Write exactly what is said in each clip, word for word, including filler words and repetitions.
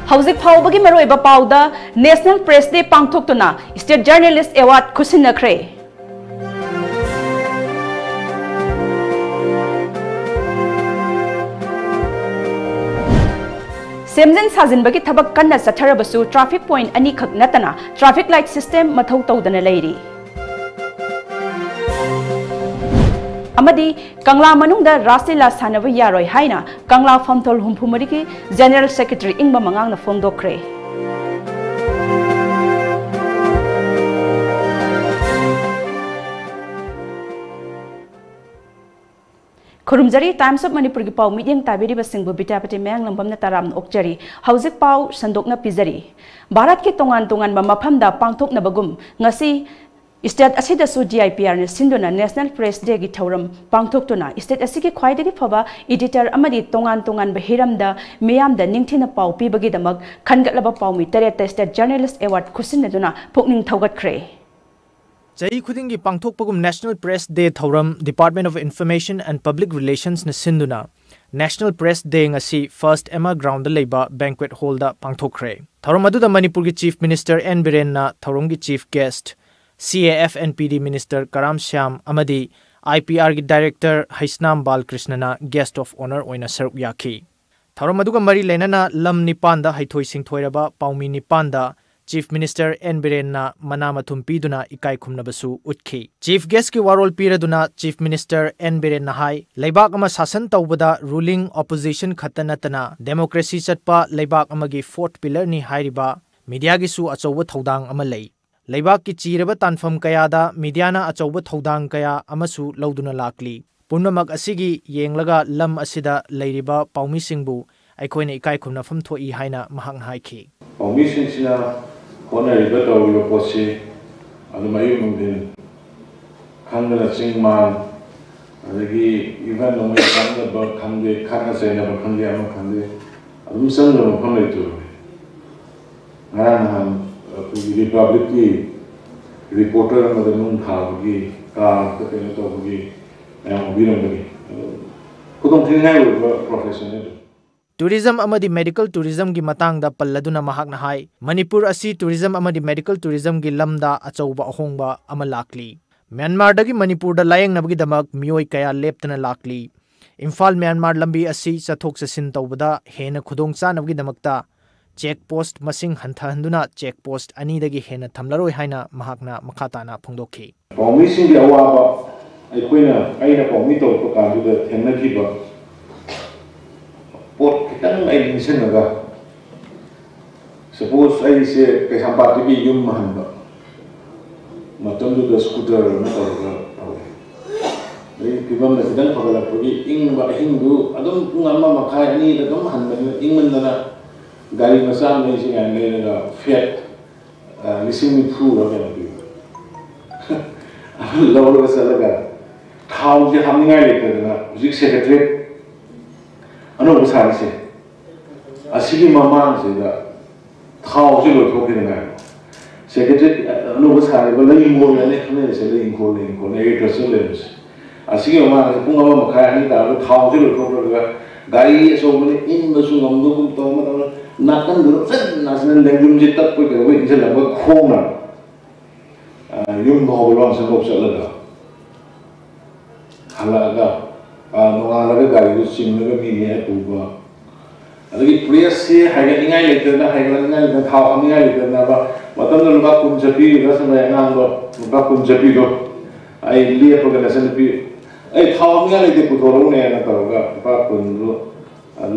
ꯍꯧꯖꯤꯛ ꯐꯥꯎꯕꯒꯤ ꯃꯔꯨꯑꯣꯏꯕ ꯄꯥꯎꯗ, National Press Day ꯄꯥꯡꯊꯣꯛꯇꯨꯅ State Journalist Award ꯈꯨꯠꯁꯤꯟꯅꯈ꯭ꯔꯦ꯫ ꯁꯦꯝꯖꯤꯟ ꯁꯥꯖꯤꯟꯕꯒꯤ ꯊꯕꯛ ꯀꯟꯅ ꯆꯠꯊꯔꯕꯁꯨ traffic point ꯑꯅꯤꯈꯛ ꯅꯠꯇꯅ traffic light system ꯃꯊꯧ ꯇꯧꯗꯅ ꯂꯩꯔꯤ꯫ ꯑꯃꯗꯤ ꯀꯪꯂꯥ ꯃꯅꯨꯡꯗ ꯔꯥꯁ ꯂꯤꯂꯥ ꯁꯥꯟꯅꯕ ꯌꯥꯔꯣꯏ ꯍꯥꯏꯅ ꯀꯪꯂꯥ ꯐꯝꯊꯣꯜ ꯍꯨꯝꯐꯨ ꯃꯔꯤꯒꯤ General Secretary ꯏꯪꯕ ꯃꯉꯥꯡꯅ ꯐꯣꯡꯗꯣꯛꯈ꯭ꯔꯦ꯫ ꯈꯨꯔꯨꯝꯖꯔꯤ꯫ Times of ꯃꯅꯤꯄꯨꯔꯒꯤ ꯄꯥꯎ ꯃꯤꯠꯌꯦꯡ ꯇꯥꯕꯤꯔꯤꯕꯁꯤꯡꯕꯨ ꯕꯤꯗ꯭ꯌꯥꯄꯇꯤ ꯃꯌꯥꯡꯂꯝꯕꯝꯅ ꯇꯔꯥꯝꯅ ꯑꯣꯛꯆꯔꯤ꯫ ꯍꯧꯖꯤꯛ ꯄꯥꯎ ꯁꯟꯗꯣꯛꯅ ꯄꯤꯖꯔꯤ꯫ ꯚꯥꯔꯠꯀꯤ ꯇꯣꯉꯥꯟ ꯇꯣꯉꯥꯟꯕ ꯃꯐꯝꯗ ꯄꯥꯡꯊꯣꯛꯅꯕꯒꯨꯝ ꯉꯁꯤ state ꯑꯁꯤꯗꯁꯨ D I P Rꯅ ꯁꯤꯟꯗꯨꯅ National Press Dayꯒꯤ ꯊꯧꯔꯝ ꯄꯥꯡꯊꯣꯛꯇꯨꯅ state ꯑꯁꯤꯒꯤ ꯈ꯭ꯋꯥꯏꯗꯒꯤ ꯐꯕ editor ꯑꯃꯗꯤ ꯇꯣꯉꯥꯟ ꯇꯣꯉꯥꯟꯕ ꯍꯤꯔꯝꯗ ꯃꯤꯌꯥꯝꯗ ꯅꯤꯡꯊꯤꯅ ꯄꯥꯎ ꯄꯤꯕꯒꯤꯗꯃꯛ ꯈꯟꯒꯠꯂꯕ ꯄꯥꯎꯃꯤ ꯇꯔꯦꯠꯇ State Journalist Award ꯈꯨꯠꯁꯤꯟꯅꯗꯨꯅ ꯄꯨꯛꯅꯤꯡ ꯊꯧꯒꯠꯈ꯭ꯔꯦ꯫ ꯆꯍꯤ ꯈꯨꯗꯤꯡꯒꯤ ꯄꯥꯡꯊꯣꯛꯄꯒꯨꯝ National Press Day ꯊꯧꯔꯝ Department of Information and Public Relationsꯅ ꯁꯤꯟꯗꯨꯅ National Press Day ꯉꯁꯤ First M R Groundꯗ ꯂꯩꯕ Banquet Hallꯗ ꯄꯥꯡꯊꯣꯛꯈ꯭ꯔꯦ꯫ ꯊꯧꯔꯝ ꯑꯗꯨꯗ ꯃꯅꯤꯄꯨꯔꯒꯤ Chief Minister N ꯕꯤꯔꯦꯟꯅ ꯊꯧꯔꯝꯒꯤ Chief Guest, C A F and P D Minister ꯀꯔꯥꯝ ꯁ꯭ꯌꯥꯝ ꯑꯃꯗꯤ I P Rꯒꯤ Director Heisnam ꯕꯥꯂꯀ꯭ꯔꯤꯁꯅꯅ Guest of Honour ꯑꯣꯏꯅ ꯁꯔꯨꯛ ꯌꯥꯈꯤ꯫ ꯊꯧꯔꯝ ꯑꯗꯨꯒ ꯃꯔꯤ ꯂꯩꯅꯅ ꯂꯝ ꯅꯤꯄꯥꯟꯗ ꯍꯩꯊꯣꯏ ꯁꯤꯡꯊꯣꯏꯔꯕ ꯄꯥꯎꯃꯤ ꯅꯤꯄꯥꯟꯗ Chief Minister N ꯕꯤꯔꯦꯟꯅ ꯃꯅꯥ ꯃꯊꯨꯝ ꯄꯤꯗꯨꯅ ꯏꯀꯥꯏ ꯈꯨꯝꯅꯕꯁꯨ ꯎꯠꯈꯤ꯫ Chief Guestꯀꯤ ꯋꯥꯔꯣꯜ ꯄꯤꯔꯗꯨꯅ Chief Minister N ꯕꯤꯔꯦꯟꯅ ꯍꯥꯏ, ꯂꯩꯕꯥꯛ ꯑꯃ ꯁꯥꯁꯟ ꯇꯧꯕꯗ ruling, opposition ꯈꯛꯇ ꯅꯠꯇꯅ democracy ꯆꯠꯄ ꯂꯩꯕꯥꯛ ꯑꯃꯒꯤ fourth pillarꯅꯤ ꯍꯥꯏꯔꯤꯕ mediaꯒꯤꯁꯨ ꯑꯆꯧꯕ ꯊꯧꯗꯥꯡ ꯑꯃ ꯂꯩ꯫ ꯂꯩꯕꯥꯛꯀꯤ ꯆꯤꯔꯕ ꯇꯥꯟꯐꯝ ꯀꯌꯥꯗ mediaꯅ ꯑꯆꯧꯕ ꯊꯧꯗꯥꯡ ꯀꯌꯥ ꯑꯃꯁꯨ ꯂꯧꯗꯨꯅ ꯂꯥꯛꯂꯤ꯫ ꯄꯨꯝꯅꯃꯛ ꯑꯁꯤꯒꯤ ꯌꯦꯡꯂꯒ ꯂꯝ ꯑꯁꯤꯗ ꯂꯩꯔꯤꯕ ꯄꯥꯎꯃꯤꯁꯤꯡꯕꯨ ꯑꯩꯈꯣꯏꯅ ꯏꯀꯥꯏ ꯈꯨꯝꯅꯐꯝ ꯊꯣꯛꯏ ꯍꯥꯏꯅ ꯃꯍꯥꯛꯅ ꯍꯥꯏꯈꯤ꯫ ꯄꯥꯎꯃꯤꯁꯤꯡꯁꯤꯅ ꯍꯣꯠꯅꯔꯤꯕ ꯇꯧꯔꯤꯕ ꯄꯣꯠꯁꯤ ꯑꯗꯨꯝ ꯑꯌꯨꯛ ꯅꯨꯡꯊꯤꯜ ꯈꯪꯗꯅ ꯆꯤꯡ ꯃꯥꯟ, ꯑꯗꯒꯤ even ꯅꯣꯡꯃꯩ ꯀꯥꯞꯅꯕ ꯈꯪꯗꯦ, ꯈꯠꯅ ꯆꯩꯅꯕ ꯈꯪꯗꯦ, ꯑꯃ ꯈꯪꯗꯦ, ꯑꯗꯨꯝ ꯆꯪꯗꯕ ꯃꯐꯝ ꯂꯩꯇꯕꯅꯤ꯫ ꯉꯔꯥꯡ ꯅꯍꯥꯟ ꯑꯩꯈꯣꯏꯒꯤ Republicꯀꯤ reporter ꯑꯃꯗ ꯅꯨꯡ ꯊꯥꯕꯒꯤ, car ꯑꯃꯗ ꯀꯩꯅꯣ ꯇꯧꯕꯒꯤ ꯃꯌꯥꯝ ꯎꯕꯤꯔꯝꯒꯅꯤ꯫ ꯑꯗꯨ ꯈꯨꯗꯣꯡꯊꯤꯅꯤꯡꯉꯥꯏ ꯑꯣꯏꯕ professionꯅꯤ ꯑꯗꯨ꯫ Tourism ꯑꯃꯗꯤ medical tourismꯒꯤ ꯃꯇꯥꯡꯗ ꯄꯜꯂꯗꯨꯅ ꯃꯍꯥꯛꯅ ꯍꯥꯏ, ꯃꯅꯤꯄꯨꯔ ꯑꯁꯤ tourism ꯑꯃꯗꯤ medical tourismꯒꯤ ꯂꯝꯗ ꯑꯆꯧꯕ ꯑꯍꯣꯡꯕ ꯑꯃ ꯂꯥꯛꯂꯤ꯫ ꯃ꯭ꯌꯥꯟꯃꯥꯔꯗꯒꯤ ꯃꯅꯤꯄꯨꯔꯗ ꯂꯥꯌꯦꯡꯅꯕꯒꯤꯗꯃꯛ ꯃꯤꯑꯣꯏ ꯀꯌꯥ ꯂꯦꯞꯇꯅ ꯂꯥꯛꯂꯤ꯫ ꯏꯝꯐꯥꯜ ꯃ꯭ꯌꯥꯟꯃꯥꯔ ꯂꯝꯕꯤ ꯑꯁꯤ ꯆꯠꯊꯣꯛ ꯆꯠꯁꯤꯟ ꯇꯧꯕꯗ ꯍꯦꯟꯅ ꯈꯨꯗꯣꯡꯆꯥꯅꯕꯒꯤꯗꯃꯛꯇ check post ꯃꯁꯤꯡ ꯍꯟꯊꯍꯟꯗꯨꯅ check post ꯑꯅꯤꯗꯒꯤ ꯍꯦꯟꯅ ꯊꯝꯂꯔꯣꯏ ꯍꯥꯏꯅ ꯃꯍꯥꯛꯅ ꯃꯈꯥ ꯇꯥꯅ ꯐꯣꯡꯗꯣꯛꯈꯤ꯫ ꯄꯥꯎꯃꯤꯁꯤꯡꯒꯤ ꯑꯋꯥꯕ ꯑꯩꯈꯣꯏꯅ, ꯑꯩꯅ ꯄꯥꯎꯃꯤ ꯇꯧꯔꯛꯄ ꯀꯥꯟꯗꯨꯗ ꯊꯦꯡꯅꯈꯤꯕ ꯄꯣꯠ ꯈꯤꯇꯪ ꯑꯩ ꯅꯤꯡꯁꯤꯡꯉꯒ, suppose ꯑꯩꯁꯦ ꯀꯩꯁꯥꯝꯄꯥꯠꯇꯒꯤ ꯌꯨꯝ ꯍꯟꯕ ꯃꯇꯝꯗꯨꯗ scooter ꯑꯃ ꯇꯧꯔꯒ ꯊꯧꯔꯦ꯫ ꯑꯗꯩ ꯐꯤꯕꯝꯅ ꯈꯤꯇꯪ ꯐꯒꯠꯂꯛꯄꯒꯤ ꯏꯪꯕ ꯑꯍꯤꯡꯗꯨ ꯑꯗꯨꯝ ꯄꯨꯡ ꯑꯃ ꯃꯈꯥꯏ, ꯑꯅꯤꯗ ꯑꯗꯨꯝ ꯍꯟꯕꯅꯤꯅ ꯏꯪꯃꯟꯗꯅ ꯒꯥꯔꯤ ꯃꯆꯥ ꯑꯃ ꯂꯩꯁꯤ ꯀꯥꯏꯅ ꯂꯩꯔꯒ Fiat, ꯑ, ꯂꯤꯁꯤꯡ ꯅꯤꯐꯨꯔ ꯀꯩꯅꯣ ꯄꯤꯕ꯫ ꯑꯗꯨ ꯂꯧꯔꯒ ꯆꯠꯂꯒ ꯊꯥꯎꯁꯦ ꯍꯥꯞꯅꯤꯡꯉꯥꯏ ꯂꯩꯇꯗꯅ ꯍꯧꯖꯤꯛ Secretariat ꯑꯅꯧꯕ ꯁꯥꯔꯤꯁꯦ, ꯑꯁꯤꯒꯤ ꯃꯃꯥꯡꯁꯤꯗ ꯊꯥꯎꯁꯦ ꯂꯣꯏꯊꯣꯛꯈꯤꯗꯅ ꯍꯥꯏꯕ꯫ Secretariat ꯑꯅꯧꯕ ꯁꯥꯔꯤꯕ ꯂꯩ ꯏꯪꯈꯣꯜ ꯍꯥꯏꯅ ꯈꯪꯅꯔꯤꯁꯦ, ꯂꯩ ꯏꯪꯈꯣꯜ, ꯂꯩ ꯏꯪꯈꯣꯜ, agriculture ꯂꯩꯕꯁꯦ꯫ ꯑꯁꯤꯒꯤ ꯃꯃꯥꯡꯗ ꯄꯨꯡ ꯑꯃ ꯃꯈꯥꯏ ꯑꯅꯤ ꯇꯥꯔꯒ ꯊꯥꯎꯁꯦ ꯂꯣꯏꯊꯣꯛꯈ꯭ꯔꯒ ꯒꯥꯔꯤ ꯑꯆꯧꯕꯅ ꯏꯟꯕꯁꯨ ꯉꯝꯗꯒꯨꯝ ꯇꯧꯕ ꯃꯇꯝꯗ ꯅꯥꯀꯟꯗꯨꯗ ꯐꯖꯅ ꯑꯁꯤꯅ ꯂꯦꯡꯖꯨꯝꯁꯦ ꯇꯛꯄꯣꯏ ꯀꯩꯗꯧꯕꯣꯏ ꯏꯟꯁꯤꯜꯂꯝꯃꯒ ꯈꯣꯡꯅ, ꯑ, ꯌꯨꯝ ꯐꯥꯎꯕ ꯂꯣꯟꯁꯪꯐꯧ ꯆꯠꯂꯒ ꯍꯜꯂꯛꯑꯒ, ꯑ, ꯅꯣꯡꯉꯥꯜꯂꯒ ꯒꯥꯔꯤꯗꯨ ꯆꯤꯡꯉꯒ ꯃꯤ ꯅꯦꯛꯑ ꯄꯨꯕ꯫ ꯑꯗꯒꯤ pressꯁꯤ ꯍꯥꯏꯒꯠꯅꯤꯡꯉꯥꯏ ꯂꯩꯇꯗꯅ, ꯍꯥꯏꯒꯠꯅꯤꯡꯉꯥꯏ ꯂꯩꯇꯗꯅ, ꯊꯥꯎ ꯍꯥꯞꯅꯤꯡꯉꯥꯏ ꯂꯩꯇꯗꯅꯕ ꯃꯇꯝꯗꯨꯗ ꯂꯨꯄꯥ ꯀꯨꯟ ꯆꯠꯄꯤ, ꯔꯁꯃꯂꯥꯏ ꯑꯉꯥꯡꯕ ꯂꯨꯄꯥ ꯀꯨꯟ ꯆꯠꯄꯤꯗꯣ ꯑꯩ ꯂꯦꯞꯄꯒ ꯅꯆꯟꯅꯨꯄꯤ, "ꯑꯩ ꯊꯥꯎ ꯍꯥꯞꯅꯤꯡꯉꯥꯏ ꯂꯩꯇꯦ, ꯄꯨꯊꯣꯔꯛꯎꯅꯦꯅ" ꯇꯧꯔꯒ ꯂꯨꯄꯥ ꯀꯨꯟꯗꯨ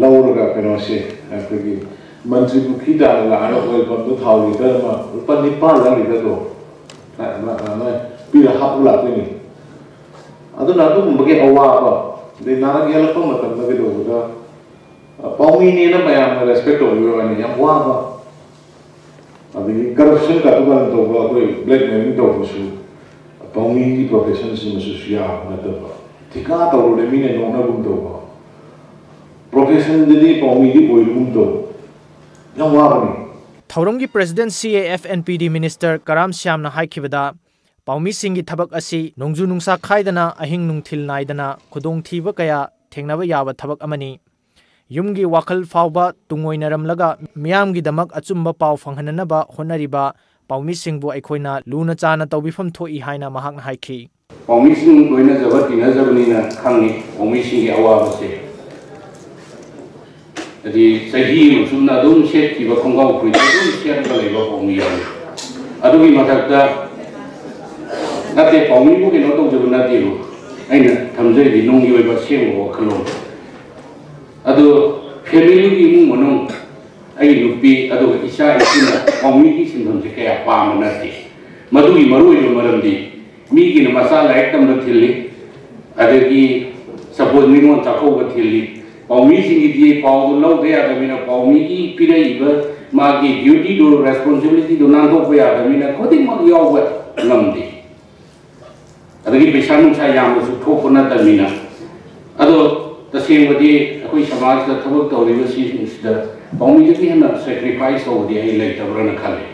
ꯂꯧꯔꯒ ꯀꯩꯅꯣꯁꯦ, ꯑꯩꯈꯣꯏꯒꯤ ꯃꯟꯇ꯭ꯔꯤ ꯄꯨꯈ꯭ꯔꯤ ꯇꯥꯟꯅ ꯂꯥꯛꯑꯒ oil pumpꯇ ꯊꯥꯎ litre ꯑꯃ ꯂꯨꯄꯥ ꯅꯤꯄꯥꯟꯂ litreꯗꯣ, ꯑ, ꯑ, ꯑ, ꯄꯤꯔ ꯍꯥꯞꯄ ꯂꯥꯛꯇꯣꯏꯅꯤ꯫ ꯑꯗꯨꯅ ꯑꯗꯨꯒꯨꯝꯕꯒꯤ ꯑꯋꯥꯕ, ꯑꯗꯩ ꯅꯥꯔꯛ ꯌꯦꯛꯂꯛꯄ ꯃꯇꯝꯗ ꯀꯩꯗꯧꯕꯗ, ꯑ, ꯄꯥꯎꯃꯤꯅꯦꯅ ꯃꯌꯥꯝꯅ respect ꯇꯧꯕꯤꯕ ꯋꯥꯅꯤ, ꯌꯥꯝ ꯋꯥꯕ꯫ ꯑꯗꯒꯤ corruption ꯀꯥꯇꯨ ꯀꯥꯔꯟ ꯇꯧꯕ, ꯑꯩꯈꯣꯏ blackmailing ꯇꯧꯕꯁꯨ ꯄꯥꯎꯃꯤꯒꯤ professionꯁꯤ ꯃꯁꯤꯁꯨ ꯌꯥꯕ ꯅꯠꯇꯕ꯫ ꯊꯤꯀꯥ ꯇꯧꯔꯨꯔꯦ ꯃꯤꯅ ꯅꯣꯛꯅꯒꯨꯝ ꯇꯧꯕ꯫ Professionꯗꯗꯤ ꯄꯥꯎꯃꯤꯗꯤ ꯑꯣꯏꯔꯒꯨꯝ ꯇꯧꯕ꯫ ꯌꯥꯝ ꯋꯥꯕꯅꯤ꯫ ꯊꯧꯔꯝꯒꯤ president C A F N P D minister ꯀꯔꯥꯝ ꯁ꯭ꯌꯥꯝꯅ ꯍꯥꯏꯈꯤꯕꯗ, ꯄꯥꯎꯃꯤꯁꯤꯡꯒꯤ ꯊꯕꯛ ꯑꯁꯤ ꯅꯣꯡꯖꯨ ꯅꯨꯡꯁꯥ ꯈꯥꯏꯗꯅ ꯑꯍꯤꯡ ꯅꯨꯡꯊꯤꯜ ꯅꯥꯏꯗꯅ ꯈꯨꯗꯣꯡꯊꯤꯕ ꯀꯌꯥ ꯊꯦꯡꯅꯕ ꯌꯥꯕ ꯊꯕꯛ ꯑꯃꯅꯤ꯫ ꯌꯨꯝꯒꯤ ꯋꯥꯈꯜ ꯐꯥꯎꯕ ꯇꯨꯡꯑꯣꯏꯅꯔꯝꯂꯒ ꯃꯤꯌꯥꯝꯒꯤꯗꯃꯛ ꯑꯆꯨꯝꯕ ꯄꯥꯎ ꯐꯪꯍꯟꯅꯅꯕ ꯍꯣꯠꯅꯔꯤꯕ ꯄꯥꯎꯃꯤꯁꯤꯡꯕꯨ ꯑꯩꯈꯣꯏꯅ ꯂꯨꯅ ꯆꯥꯅ ꯇꯧꯕꯤꯐꯝ ꯊꯣꯛꯏ ꯍꯥꯏꯅ ꯃꯍꯥꯛꯅ ꯍꯥꯏꯈꯤ꯫ ꯄꯥꯎꯃꯤꯁꯤꯡ ꯂꯣꯏꯅꯖꯕ ꯇꯤꯟꯅꯖꯕꯅꯤꯅ ꯈꯪꯉꯤ ꯄꯥꯎꯃꯤꯁꯤꯡꯒꯤ ꯑꯋꯥꯕꯁꯦ꯫ ꯍꯥꯏꯗꯤ ꯆꯍꯤ ꯑꯃ ꯆꯨꯞꯅ ꯑꯗꯨꯝ ꯁꯦꯠꯈꯤꯕ ꯈꯣꯡꯒ꯭ꯔꯥꯎ ꯐꯨꯔꯤꯠ ꯑꯗꯨꯝ ꯁꯦꯠꯂꯒ ꯂꯩꯕ ꯄꯥꯎꯃꯤ ꯌꯥꯎꯏ꯫ ꯑꯗꯨꯒꯤ ꯃꯊꯛꯇ ꯅꯠꯇꯦ, ꯄꯥꯎꯃꯤꯕꯨ ꯀꯩꯅꯣ ꯇꯧꯖꯕ ꯅꯠꯇꯦꯕ꯫ ꯑꯩꯅ ꯊꯝꯖꯔꯤꯗꯤ ꯅꯨꯡꯒꯤ ꯑꯣꯏꯕ ꯑꯁꯦꯡꯕ ꯋꯥꯈꯜꯂꯣꯟ꯫ ꯑꯗꯨ ꯐꯦꯃꯤꯂꯤꯒꯤ ꯏꯃꯨꯡ ꯃꯅꯨꯡ, ꯑꯩꯒꯤ ꯅꯨꯄꯤ ꯑꯗꯨꯒ ꯏꯆꯥ ꯏꯁꯨꯅ ꯄꯥꯎꯃꯤꯒꯤ ꯁꯤꯟꯐꯝꯁꯦ ꯀꯌꯥ ꯄꯥꯝꯕ ꯅꯠꯇꯦ꯫ ꯃꯗꯨꯒꯤ ꯃꯔꯨꯑꯣꯏꯕ ꯃꯔꯝꯗꯤ ꯃꯤꯒꯤꯅ ꯃꯆꯥ ꯂꯥꯏꯔꯤꯛ ꯇꯝꯕ ꯊꯤꯜꯂꯤ, ꯑꯗꯒꯤ ꯁꯄꯣꯁ ꯅꯤꯉꯣꯜ ꯆꯥꯛꯀꯧꯕ ꯊꯤꯜꯂꯤ꯫ ꯄꯥꯎꯃꯤꯁꯤꯡꯒꯤꯗꯤ ꯄꯥꯎꯗꯨ ꯂꯧꯗ ꯌꯥꯗꯕꯅꯤꯅ ꯄꯥꯎꯃꯤꯒꯤ ꯄꯤꯔꯛꯏꯕ ꯃꯥꯒꯤ ꯗ꯭ꯌꯨꯇꯤꯗꯨ, ꯔꯦꯁꯄꯣꯟꯁꯤꯕꯤꯂꯤꯇꯤꯗꯨ ꯅꯥꯟꯊꯣꯛꯄ ꯌꯥꯗꯕꯅꯤꯅ ꯈꯨꯗꯤꯡꯃꯛ ꯌꯥꯎꯕ ꯉꯝꯗꯦ꯫ ꯑꯗꯒꯤ ꯄꯩꯁꯥ ꯅꯨꯡꯁꯥ ꯌꯥꯝꯅꯁꯨ ꯊꯣꯛꯄ ꯅꯠꯇꯕꯅꯤꯅ꯫ ꯑꯗꯣ ꯇꯁꯦꯡꯕꯗꯤ ꯑꯩꯈꯣꯏ ꯁꯃꯥꯖꯇ ꯊꯕꯛ ꯇꯧꯔꯤꯕꯁꯤꯡꯁꯤꯗ ꯄꯥꯎꯃꯤꯗꯒꯤ ꯍꯦꯟꯅ ꯁꯦꯀ꯭ꯔꯤꯐꯥꯏꯁ ꯇꯧꯕꯗꯤ ꯑꯩ ꯂꯩꯇꯕ꯭ꯔꯅ ꯈꯜꯂꯤ꯫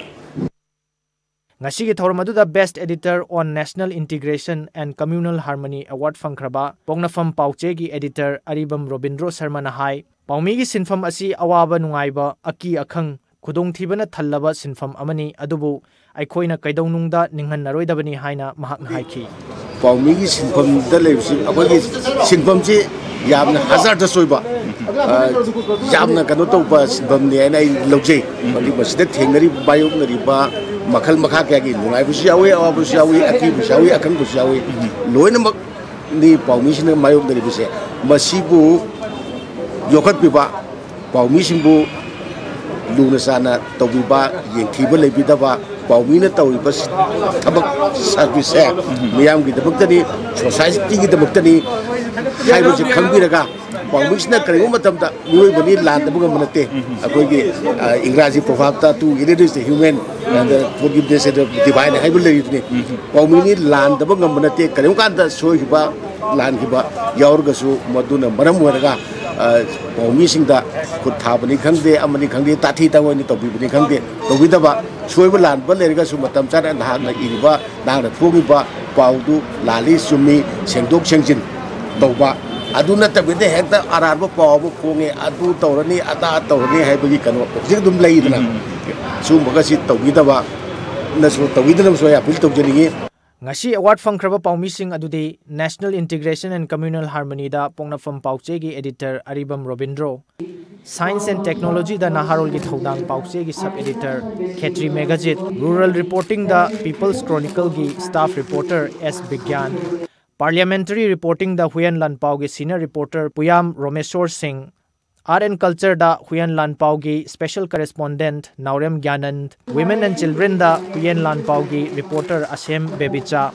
ꯉꯁꯤꯒꯤ ꯊꯧꯔꯝ ꯑꯗꯨꯗ Best Editor on National Integration and Communal Harmony Award ꯐꯪꯈ꯭ꯔꯕ ꯄꯣꯛꯅꯐꯝ ꯄꯥꯎꯆꯦꯒꯤ editor ꯑꯔꯤꯕꯝ ꯔꯣꯕꯤꯟꯗ꯭ꯔꯣ ꯁꯔꯃꯅ ꯍꯥꯏ, ꯄꯥꯎꯃꯤꯒꯤ ꯁꯤꯟꯐꯝ ꯑꯁꯤ ꯑꯋꯥꯕ ꯅꯨꯡꯉꯥꯏꯕ, ꯑꯀꯤ ꯑꯈꯪ, ꯈꯨꯗꯣꯡꯊꯤꯕꯅ ꯊꯜꯂꯕ ꯁꯤꯟꯐꯝ ꯑꯃꯅꯤ, ꯑꯗꯨꯕꯨ ꯑꯩꯈꯣꯏꯅ ꯀꯩꯗꯧꯅꯨꯡꯗ ꯅꯤꯡꯍꯟꯅꯔꯣꯏꯗꯕꯅꯤ ꯍꯥꯏꯅ ꯃꯍꯥꯛꯅ ꯍꯥꯏꯈꯤ꯫ ꯄꯥꯎꯃꯤꯒꯤ ꯁꯤꯟꯐꯝꯗ ꯂꯩꯕꯁꯤ, ꯑꯩꯈꯣꯏꯒꯤ ꯁꯤꯟꯐꯝꯁꯤ ꯌꯥꯝꯅ hazardous ꯑꯣꯏꯕ, ꯑ, ꯌꯥꯝꯅ ꯀꯩꯅꯣ ꯇꯧꯕ ꯁꯤꯟꯐꯝꯅꯤ ꯍꯥꯏꯅ ꯑꯩ ꯂꯧꯖꯩ꯫ ꯃꯔꯝꯗꯤ ꯃꯁꯤꯗ ꯊꯦꯡꯅꯔꯤꯕ, ꯃꯥꯌꯣꯛꯅꯔꯤꯕ ꯃꯈꯜ ꯃꯈꯥ ꯀꯌꯥꯒꯤ ꯅꯨꯡꯉꯥꯏꯕꯁꯨ ꯌꯥꯎꯏ, ꯑꯋꯥꯕꯁꯨ ꯌꯥꯎꯏ, ꯑꯀꯤꯕꯁꯨ ꯌꯥꯎꯏ, ꯑꯈꯪꯕꯁꯨ ꯌꯥꯎꯏ꯫ ꯂꯣꯏꯅꯃꯛꯅꯤ ꯄꯥꯎꯃꯤꯁꯤꯡꯅ ꯃꯥꯌꯣꯛꯅꯔꯤꯕꯁꯦ꯫ ꯃꯁꯤꯕꯨ ꯌꯣꯛꯈꯠꯄꯤꯕ, ꯄꯥꯎꯃꯤꯁꯤꯡꯕꯨ ꯂꯨꯅ ꯆꯥꯟꯅ ꯇꯧꯕꯤꯕ, ꯌꯦꯡꯊꯤꯕ ꯂꯩꯕꯤꯗꯕ, ꯄꯥꯎꯃꯤꯅ ꯇꯧꯔꯤꯕ ꯊꯕꯛ ꯁꯥꯔꯚꯤꯁꯁꯦ ꯃꯤꯌꯥꯝꯒꯤꯗꯃꯛꯇꯅꯤ, ꯁꯣꯁꯥꯏꯇꯤꯒꯤꯗꯃꯛꯇꯅꯤ ꯍꯥꯏꯕꯁꯤ ꯈꯪꯕꯤꯔꯒ, ꯄꯥꯎꯃꯤꯁꯤꯅ ꯀꯔꯤꯒꯨꯝꯕ ꯃꯇꯝꯗ ꯃꯤꯑꯣꯏꯕꯅꯤ ꯂꯥꯟꯗꯕ ꯉꯝꯕ ꯅꯠꯇꯦ꯫ ꯑꯩꯈꯣꯏꯒꯤ, ꯑ, ꯏꯪꯒ꯭ꯔꯥꯖꯤ proverb ꯇ "To err is the human, and forgiveness is the divine" ꯍꯥꯏꯕ ꯂꯩꯔꯤꯗꯨꯅꯤ꯫ ꯄꯥꯎꯃꯤꯅꯤ ꯂꯥꯟꯗꯕ ꯉꯝꯕ ꯅꯠꯇꯦ꯫ ꯀꯔꯤꯒꯨꯝꯕ ꯀꯥꯟꯗ ꯁꯣꯏꯈꯤꯕ, ꯂꯥꯟꯈꯤꯕ ꯌꯥꯎꯔꯒꯁꯨ, ꯃꯗꯨꯅ ꯃꯔꯝ ꯑꯣꯏꯔꯒ, ꯑ, ꯄꯥꯎꯃꯤꯁꯤꯡꯗ ꯈꯨꯠ ꯊꯥꯕꯅꯤ ꯈꯪꯗꯦ, ꯑꯃꯅꯤ ꯈꯪꯗꯦ, ꯇꯥꯊꯤ ꯇꯥꯑꯣꯏꯅ ꯇꯧꯕꯤꯕꯅꯤ ꯈꯪꯗꯦ, ꯇꯧꯕꯤꯗꯕ, ꯁꯣꯏꯕ ꯂꯥꯟꯕ ꯂꯩꯔꯒꯁꯨ ꯃꯇꯝ ꯆꯥꯅ ꯅꯍꯥꯛꯅ ꯏꯔꯤꯕ, ꯅꯍꯥꯛꯅ ꯐꯣꯡꯉꯤꯕ ꯄꯥꯎꯗꯨ ꯂꯥꯜꯂꯤ ꯆꯨꯝꯃꯤ ꯁꯦꯡꯗꯣꯛ ꯁꯦꯡꯖꯤꯟ ꯇꯧꯕ, ꯑꯗꯨ ꯅꯠꯇꯕꯤꯗ ꯍꯦꯛꯇ ꯑꯔꯥꯟꯕ ꯄꯥꯎ ꯑꯃ ꯐꯣꯡꯉꯦ, ꯑꯗꯨ ꯇꯧꯔꯅꯤ, ꯑꯗꯥ ꯇꯧꯔꯅꯤ ꯍꯥꯏꯕꯒꯤ ꯀꯩꯅꯣ ꯍꯧꯖꯤꯛ ꯑꯗꯨꯝ ꯂꯩꯗꯅ꯫ ꯎꯝ꯫ ꯁꯤꯒꯨꯝꯕꯒꯁꯤ ꯇꯧꯕꯤꯗꯕ, ꯅꯁꯨ ꯇꯧꯕꯤꯗꯅꯕꯁꯨ ꯑꯩ ꯑꯄꯤꯜ ꯇꯧꯖꯅꯤꯡꯉꯤ꯫ ꯉꯁꯤ ꯑꯦꯋꯥꯔꯗ ꯐꯪꯈ꯭ꯔꯕ ꯄꯥꯎꯃꯤꯁꯤꯡ ꯑꯗꯨꯗꯤ National Integration and Communal Harmony ꯗ ꯄꯣꯛꯅꯐꯝ ꯄꯥꯎꯆꯦꯒꯤ editor Aribam Robindro, Science and Technology ꯗ ꯅꯍꯥꯔꯣꯜꯒꯤ ꯊꯧꯗꯥꯡ ꯄꯥꯎꯆꯦꯒꯤ sub editor ꯈꯦꯇ꯭ꯔꯤ ꯃꯦꯘꯖꯤꯠ, Rural Reporting ꯗ People's Chronicle ꯒꯤ staff reporter ꯑꯦꯁ ꯕꯤꯒ꯭ꯌꯥꯟ, Parliamentary Reporting ꯗ ꯍꯨꯌꯦꯟ ꯂꯥꯟꯄꯥꯎꯒꯤ senior reporter ꯄꯨꯌꯥꯝ ꯔꯣꯃꯦꯁꯣꯔ ꯁꯤꯡ, Art and Culture the Huiyen ꯂꯥꯟꯄꯥꯎꯒꯤ special correspondent Naorem ꯒ꯭ꯌꯥꯅꯟ, Women and Children the Huiyen ꯂꯥꯟꯄꯥꯎꯒꯤ reporter ꯑꯁꯦꯝ ꯕꯦꯕꯤꯆꯥ,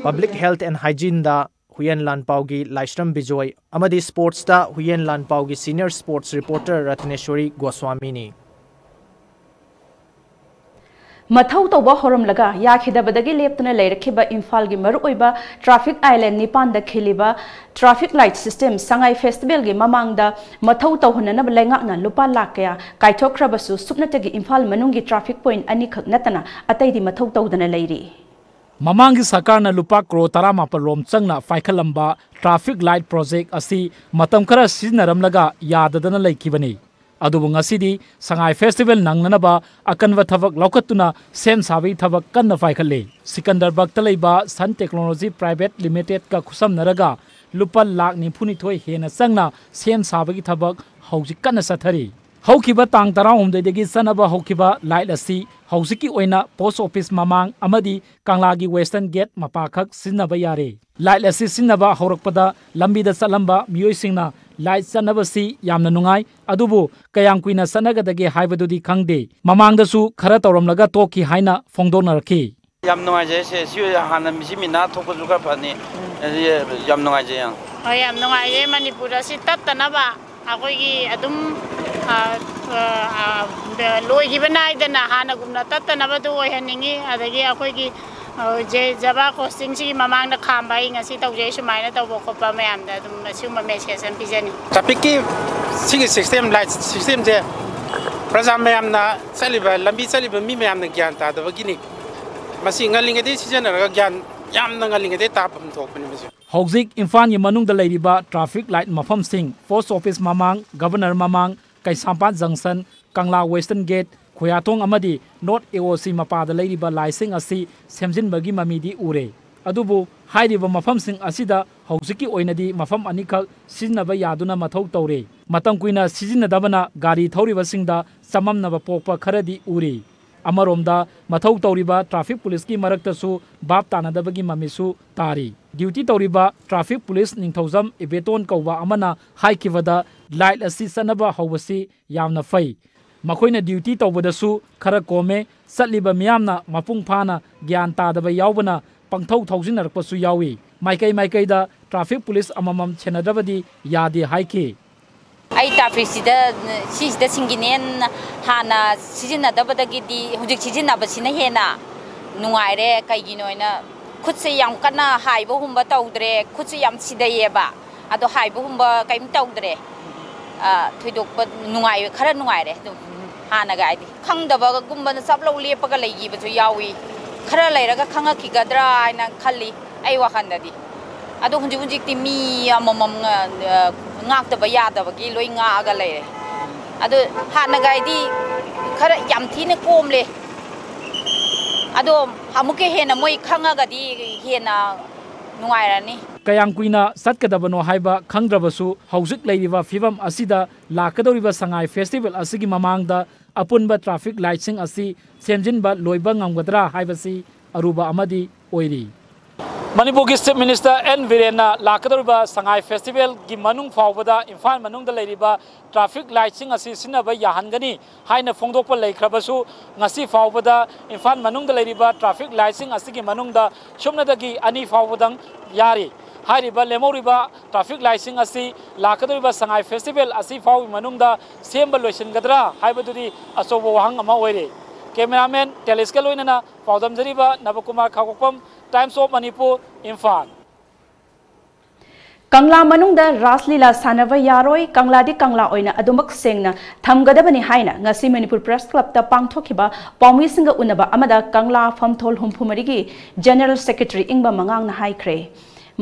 Public Health and Hygiene ꯗ ꯍꯨꯌꯦꯟ ꯂꯥꯟꯄꯥꯎꯒꯤ ꯂꯥꯏꯁ꯭ꯔꯝ ꯕꯤꯖꯣꯏ ꯑꯃꯗꯤ Sports ꯇ Huiyen ꯂꯥꯟꯄꯥꯎꯒꯤ senior sports reporter ꯔꯠꯅꯦꯁꯣꯔꯤ ꯒꯣꯁ꯭ꯋꯥꯃꯤꯅꯤ꯫ ꯃꯊꯧ ꯇꯧꯕ ꯍꯧꯔꯝꯂꯒ ꯌꯥꯈꯤꯗꯕꯗꯒꯤ ꯂꯦꯞꯇꯨꯅ ꯂꯩꯔꯛꯈꯤꯕ ꯏꯝꯐꯥꯜꯒꯤ ꯃꯔꯨꯑꯣꯏꯕ traffic island ꯅꯤꯄꯥꯟꯗ ꯈꯤꯜꯂꯤꯕ traffic light system ꯁꯉꯥꯏ festival ꯒꯤ ꯃꯃꯥꯡꯗ ꯃꯊꯧ ꯇꯧꯍꯟꯅꯅꯕ ꯂꯩꯉꯥꯛꯅ ꯂꯨꯄꯥ ꯂꯥꯈ ꯀꯌꯥ ꯀꯥꯏꯊꯣꯛꯈ꯭ꯔꯕꯁꯨ ꯁꯨꯞꯅꯇꯒꯤ ꯏꯝꯐꯥꯜ ꯃꯅꯨꯡꯒꯤ traffic point ꯑꯅꯤꯈꯛ ꯅꯠꯇꯅ ꯑꯇꯩꯗꯤ ꯃꯊꯧ ꯇꯧꯗꯅ ꯂꯩꯔꯤ꯫ ꯃꯃꯥꯡꯒꯤ ꯁꯔꯀꯥꯔꯅ ꯂꯨꯄꯥ ꯀ꯭ꯔꯣꯔ ꯇꯔꯥꯃꯥꯄꯜ ꯔꯣꯝ ꯆꯪꯅ ꯄꯥꯏꯈꯠꯂꯝꯕ traffic light project ꯑꯁꯤ ꯃꯇꯝ ꯈꯔ ꯁꯤꯖꯤꯟꯅꯔꯝꯂꯒ ꯌꯥꯗꯗꯅ ꯂꯩꯈꯤꯕꯅꯤ꯫ ꯑꯗꯨꯕꯨ ꯉꯁꯤꯗꯤ ꯁꯉꯥꯏ festival ꯅꯪꯅꯅꯕ ꯑꯀꯟꯕ ꯊꯕꯛ ꯂꯧꯈꯠꯇꯨꯅ ꯁꯦꯝ ꯁꯥꯕꯒꯤ ꯊꯕꯛ ꯀꯟꯅ ꯄꯥꯏꯈꯠꯂꯤ꯫ ꯁꯤꯀꯟꯗꯔꯕꯥꯒꯇ ꯂꯩꯕ Sun Technology Private Limited ꯀ ꯈꯨꯠꯁꯝꯅꯔꯒ ꯂꯨꯄꯥ ꯂꯥꯈ ꯅꯤꯐꯨꯅꯤꯊꯣꯏ ꯍꯦꯟꯅ ꯆꯪꯅ ꯁꯦꯝ ꯁꯥꯕꯒꯤ ꯊꯕꯛ ꯍꯧꯖꯤꯛ ꯀꯟꯅ ꯆꯠꯊꯔꯤ꯫ ꯍꯧꯈꯤꯕ ꯇꯥꯡ ꯇꯔꯥꯍꯨꯝꯗꯣꯏꯗꯒꯤ ꯆꯠꯅꯕ ꯍꯧꯈꯤꯕ light ꯑꯁꯤ ꯍꯧꯖꯤꯛꯀꯤ ꯑꯣꯏꯅ post office ꯃꯃꯥꯡ ꯑꯃꯗꯤ ꯀꯪꯂꯥꯒꯤ western gate ꯃꯄꯥꯈꯛ ꯁꯤꯖꯤꯟꯅꯕ ꯌꯥꯔꯦ꯫ Light ꯑꯁꯤ ꯁꯤꯖꯤꯟꯅꯕ ꯍꯧꯔꯛꯄꯗ ꯂꯝꯕꯤꯗ ꯆꯠꯂꯝꯕ ꯃꯤꯑꯣꯏꯁꯤꯡꯅ light ꯆꯠꯅꯕꯁꯤ ꯌꯥꯝꯅ ꯅꯨꯡꯉꯥꯏ, ꯑꯗꯨꯕꯨ ꯀꯌꯥꯝ ꯀꯨꯏꯅ ꯆꯠꯅꯒꯗꯒꯦ ꯍꯥꯏꯕꯗꯨꯗꯤ ꯈꯪꯗꯦ꯫ ꯃꯃꯥꯡꯗꯁꯨ ꯈꯔ ꯇꯧꯔꯝꯂꯒ ꯇꯣꯛꯈꯤ ꯍꯥꯏꯅ ꯐꯣꯡꯗꯣꯛꯅꯔꯛꯈꯤ꯫ ꯌꯥꯝ ꯅꯨꯡꯉꯥꯏꯖꯩ ꯁꯦ, ꯁꯤ ꯍꯥꯟꯅ ꯃꯤꯁꯤ ꯃꯤꯅꯥ ꯊꯣꯛꯄꯁꯨ ꯈꯔ ꯐꯅꯤ꯫ ꯑꯗꯨꯗꯤ ꯌꯥꯝ ꯅꯨꯡꯉꯥꯏꯖꯩ ꯌꯥꯝ꯫ ꯍꯣꯏ, ꯌꯥꯝ ꯅꯨꯡꯉꯥꯏꯖꯩ꯫ ꯃꯅꯤꯄꯨꯔ ꯑꯁꯤ ꯇꯠꯇꯅꯕ ꯑꯩꯈꯣꯏꯒꯤ ꯑꯗꯨꯝ, ꯑ, ꯑ, ꯑ, ꯂꯣꯏꯈꯤꯕ ꯅꯥꯏꯗꯅ ꯍꯥꯟꯅꯒꯨꯝꯅ ꯇꯠꯇꯅꯕꯗꯨ ꯑꯣꯏꯍꯟꯅꯤꯡꯉꯤ꯫ ꯑꯗꯒꯤ ꯑꯩꯈꯣꯏꯒꯤ, ꯑ, ꯖꯦ-, ꯖꯕꯥ crossing ꯁꯤꯒꯤ ꯃꯃꯥꯡꯗ ꯈꯥꯝꯕ ꯑꯩ ꯉꯁꯤ ꯇꯧꯖꯩ, ꯁꯨꯃꯥꯏꯅ ꯇꯧꯕ ꯈꯣꯠꯄ ꯃꯌꯥꯝꯗ ꯑꯗꯨꯝ ꯑꯁꯤꯒꯨꯝꯕ message ꯑꯃ ꯄꯤꯖꯅꯤꯡꯉꯤ꯫ Traffic ꯀꯤ ꯁꯤꯒꯤ system, light system ꯁꯦ ꯄ꯭ꯔꯖꯥ ꯃꯌꯥꯝꯅ ꯆꯠꯂꯤꯕ, ꯂꯝꯕꯤ ꯆꯠꯂꯤꯕ ꯃꯤ ꯃꯌꯥꯝꯅ ꯒ꯭ꯌꯥꯟ ꯇꯥꯗꯕꯒꯤꯅꯤ꯫ ꯃꯁꯤ ꯉꯜꯂꯤꯉꯩꯗꯒꯤ ꯁꯤꯖꯤꯟꯅꯔꯒ ꯒ꯭ꯌꯥꯟ ꯌꯥꯝꯅ ꯉꯜꯂꯤꯉꯩꯗꯒꯤ ꯇꯥꯐꯝ ꯊꯣꯛꯄꯅꯤ ꯃꯁꯤ꯫ ꯍꯧꯖꯤꯛ ꯏꯝꯐꯥꯜꯒꯤ ꯃꯅꯨꯡꯗ ꯂꯩꯔꯤꯕ traffic light ꯃꯐꯝꯁꯤꯡ, post office ꯃꯃꯥꯡ, Governor ꯃꯃꯥꯡ, ꯀꯩꯁꯥꯝꯄꯥꯠ Junction, ꯀꯪꯂꯥ Western Gate, ꯈꯨꯌꯥꯊꯣꯡ ꯑꯃꯗꯤ North A O C ꯃꯄꯥꯗ ꯂꯩꯔꯤꯕ ꯂꯥꯏꯠꯁꯤꯡ ꯑꯁꯤ ꯁꯦꯝꯖꯤꯟꯕꯒꯤ ꯃꯃꯤꯗꯤ ꯎꯔꯦ꯫ ꯑꯗꯨꯕꯨ ꯍꯥꯏꯔꯤꯕ ꯃꯐꯝꯁꯤꯡ ꯑꯁꯤꯗ ꯍꯧꯖꯤꯛꯀꯤ ꯑꯣꯏꯅꯗꯤ ꯃꯐꯝ ꯑꯅꯤꯈꯛ ꯁꯤꯖꯤꯟꯅꯕ ꯌꯥꯗꯨꯅ ꯃꯊꯧ ꯇꯧꯔꯦ꯫ ꯃꯇꯝ ꯀꯨꯏꯅ ꯁꯤꯖꯤꯟꯅꯗꯕꯅ ꯒꯥꯔꯤ ꯊꯧꯔꯤꯕꯁꯤꯡꯗ ꯆꯃꯝꯅꯕ ꯄꯣꯛꯄ ꯈꯔꯗꯤ ꯎꯔꯤ꯫ ꯑꯃꯔꯣꯝꯗ ꯃꯊꯧ ꯇꯧꯔꯤꯕ traffic policeꯀꯤ ꯃꯔꯛꯇꯁꯨ ꯚꯥꯞ ꯇꯥꯅꯗꯕꯒꯤ ꯃꯃꯤꯁꯨ ꯇꯥꯔꯤ꯫ Duty ꯇꯧꯔꯤꯕ traffic police ꯅꯤꯡꯊꯧꯖꯝ ꯏꯕꯦꯇꯣꯟ ꯀꯧꯕ ꯑꯃꯅ ꯍꯥꯏꯈꯤꯕꯗ, ꯂꯥꯏꯠ ꯑꯁꯤ ꯆꯠꯅꯕ ꯍꯧꯕꯁꯤ ꯌꯥꯝꯅ ꯐꯩ꯫ ꯃꯈꯣꯏꯅ duty ꯇꯧꯕꯗꯁꯨ ꯈꯔ ꯀꯣꯝꯃꯦ, ꯆꯠꯂꯤꯕ ꯃꯤꯌꯥꯝꯅ ꯃꯄꯨꯡ ꯐꯥꯅ ꯒ꯭ꯌꯥꯟ ꯇꯥꯗꯕ ꯌꯥꯎꯕꯅ ꯄꯪꯊꯧ ꯊꯧꯖꯤꯟꯅꯔꯛꯄꯁꯨ ꯌꯥꯎꯏ꯫ ꯃꯥꯏꯀꯩ ꯃꯥꯏꯀꯩꯗ traffic police ꯑꯃꯃꯝ ꯁꯦꯟꯅꯗ꯭ꯔꯕꯗꯤ ꯌꯥꯗꯦ ꯍꯥꯏꯈꯤ꯫ ꯑꯩ trafficꯁꯤꯗ, ꯁꯤꯁꯤꯗ ꯁꯤꯡꯒꯤꯅꯦꯅ ꯍꯥꯟꯅ ꯁꯤꯖꯤꯟꯅꯗꯕꯗꯒꯤꯗꯤ ꯍꯧꯖꯤꯛ ꯁꯤꯖꯤꯟꯅꯕꯁꯤꯅ ꯍꯦꯟꯅ ꯅꯨꯡꯉꯥꯏꯔꯦ꯫ ꯀꯩꯒꯤꯅꯣ ꯍꯥꯏꯅ ꯈꯨꯠꯁꯦ ꯌꯥꯝ ꯀꯟꯅ ꯍꯥꯏꯕꯒꯨꯝꯕ ꯇꯧꯗ꯭ꯔꯦ, ꯈꯨꯠꯁꯦ ꯌꯥꯝ ꯁꯤꯗꯩꯌꯦꯕ꯫ ꯑꯗꯣ ꯍꯥꯏꯕꯒꯨꯝꯕ ꯀꯩꯝ ꯇꯧꯗ꯭ꯔꯦ꯫ ꯑ, ꯊꯣꯏꯗꯣꯛꯄ ꯅꯨꯡꯉꯥꯏ-, ꯈꯔ ꯅꯨꯡꯉꯥꯏꯔꯦ ꯑꯗꯨꯝ ꯍꯥꯟꯅꯒ ꯍꯥꯏꯗꯤ꯫ ꯈꯪꯗꯕꯒꯨꯝꯕꯅ ꯆꯞ ꯂꯧ ꯂꯦꯞꯄꯒ ꯂꯩꯈꯤꯕꯁꯨ ꯌꯥꯎꯏ꯫ ꯈꯔ ꯂꯩꯔꯒ ꯈꯪꯉꯛꯈꯤꯒꯗ꯭ꯔꯥ ꯍꯥꯏꯅ ꯈꯜꯂꯤ ꯑꯩ ꯋꯥꯈꯜꯗꯗꯤ꯫ ꯑꯗꯣ ꯍꯧꯖꯤꯛ ꯍꯧꯖꯤꯛꯇꯤ ꯃꯤ ꯑꯃꯃꯝ, ꯑ, ꯉꯥꯛꯇꯕ ꯌꯥꯗꯕꯒꯤ ꯂꯣꯏ ꯉꯥꯛꯑꯒ ꯂꯩꯔꯦ꯫ ꯑꯗꯣ ꯍꯥꯟꯅꯒ ꯍꯥꯏꯗꯤ ꯈꯔ ꯌꯥꯝ ꯊꯤꯅ ꯀꯣꯝꯂꯦ꯫ ꯑꯗꯣ ꯑꯃꯨꯛꯀ ꯍꯦꯟꯅ ꯃꯣꯏ ꯈꯪꯉꯒꯗꯤ ꯍꯦꯟꯅ ꯅꯨꯡꯉꯥꯏꯔꯅꯤ꯫ ꯀꯌꯥꯝ ꯀꯨꯏꯅ ꯆꯠꯀꯗꯕꯅꯣ ꯍꯥꯏꯕ ꯈꯪꯗ꯭ꯔꯕꯁꯨ, ꯍꯧꯖꯤꯛ ꯂꯩꯔꯤꯕ ꯐꯤꯕꯝ ꯑꯁꯤꯗ ꯂꯥꯛꯀꯗꯧꯔꯤꯕ ꯁꯉꯥꯏ festival ꯑꯁꯤꯒꯤ ꯃꯃꯥꯡꯗ ꯑꯄꯨꯟꯕ traffic lightꯁꯤꯡ ꯑꯁꯤ ꯁꯦꯝꯖꯤꯟꯕ ꯂꯣꯏꯕ ꯉꯝꯒꯗ꯭ꯔꯥ ꯍꯥꯏꯕꯁꯤ ꯑꯔꯨꯕ ꯑꯃꯗꯤ ꯑꯣꯏꯔꯤ꯫ ꯃꯅꯤꯄꯨꯔꯒꯤ Chief Minister ꯑꯦꯟ ꯕꯤꯔꯦꯟꯅ ꯂꯥꯛꯀꯗꯧꯔꯤꯕ ꯁꯉꯥꯏ festivalꯒꯤ ꯃꯅꯨꯡ ꯐꯥꯎꯕꯗ ꯏꯝꯐꯥꯜ ꯃꯅꯨꯡꯗ ꯂꯩꯔꯤꯕ traffic lightꯁꯤꯡ ꯑꯁꯤ ꯁꯤꯖꯤꯟꯅꯕ ꯌꯥꯍꯟꯒꯅꯤ ꯍꯥꯏꯅ ꯐꯣꯡꯗꯣꯛꯄ ꯂꯩꯈ꯭ꯔꯕꯁꯨ, ꯉꯁꯤ ꯐꯥꯎꯕꯗ ꯏꯝꯐꯥꯜ ꯃꯅꯨꯡꯗ ꯂꯩꯔꯤꯕ traffic lightꯁꯤꯡ ꯑꯁꯤꯒꯤ ꯃꯅꯨꯡꯗ ꯁꯨꯞꯅꯗꯒꯤ ꯑꯅꯤ ꯐꯥꯎꯕꯗꯪ ꯌꯥꯔꯤ꯫ ꯍꯥꯏꯔꯤꯕ ꯂꯦꯝꯍꯧꯔꯤꯕ traffic lightꯁꯤꯡ ꯑꯁꯤ ꯂꯥꯛꯀꯗꯧꯔꯤꯕ ꯁꯉꯥꯏ festival ꯑꯁꯤ ꯐꯥꯎꯒꯤ ꯃꯅꯨꯡꯗ ꯁꯦꯝꯕ ꯂꯣꯏꯁꯤꯟꯒꯗ꯭ꯔꯥ ꯍꯥꯏꯕꯗꯨꯗꯤ ꯑꯆꯧꯕ ꯋꯥꯍꯪ ꯑꯃ ꯑꯣꯏꯔꯤ꯫ Cameraman ꯇꯦꯂꯤꯁꯀ ꯂꯣꯏꯅꯅ ꯄꯥꯎꯗꯝꯖꯔꯤꯕ ꯅꯕꯀꯨꯃꯥꯔ ꯈꯥꯉꯕꯣꯛꯐꯝ, Times of Manipur, ꯏꯝꯐꯥꯜ꯫ ꯀꯪꯂꯥ ꯃꯅꯨꯡꯗ ꯔꯥꯁ ꯂꯤꯂꯥ ꯁꯥꯟꯅꯕ ꯌꯥꯔꯣꯏ, ꯀꯪꯂꯥꯗꯤ ꯀꯪꯂꯥ ꯑꯣꯏꯅ ꯑꯗꯨꯃꯛ ꯁꯦꯡꯅ ꯊꯝꯒꯗꯕꯅꯤ ꯍꯥꯏꯅ ꯉꯁꯤ ꯃꯅꯤꯄꯨꯔ Press Clubꯇ ꯄꯥꯡꯊꯣꯛꯈꯤꯕ ꯄꯥꯎꯃꯤꯁꯤꯡꯒ ꯎꯅꯕ ꯑꯃꯗ ꯀꯪꯂꯥ ꯐꯝꯊꯣꯜ ꯍꯨꯝꯐꯨ ꯃꯔꯤꯒꯤ General Secretary ꯏꯪꯕ ꯃꯉꯥꯡꯅ ꯍꯥꯏꯈ꯭ꯔꯦ꯫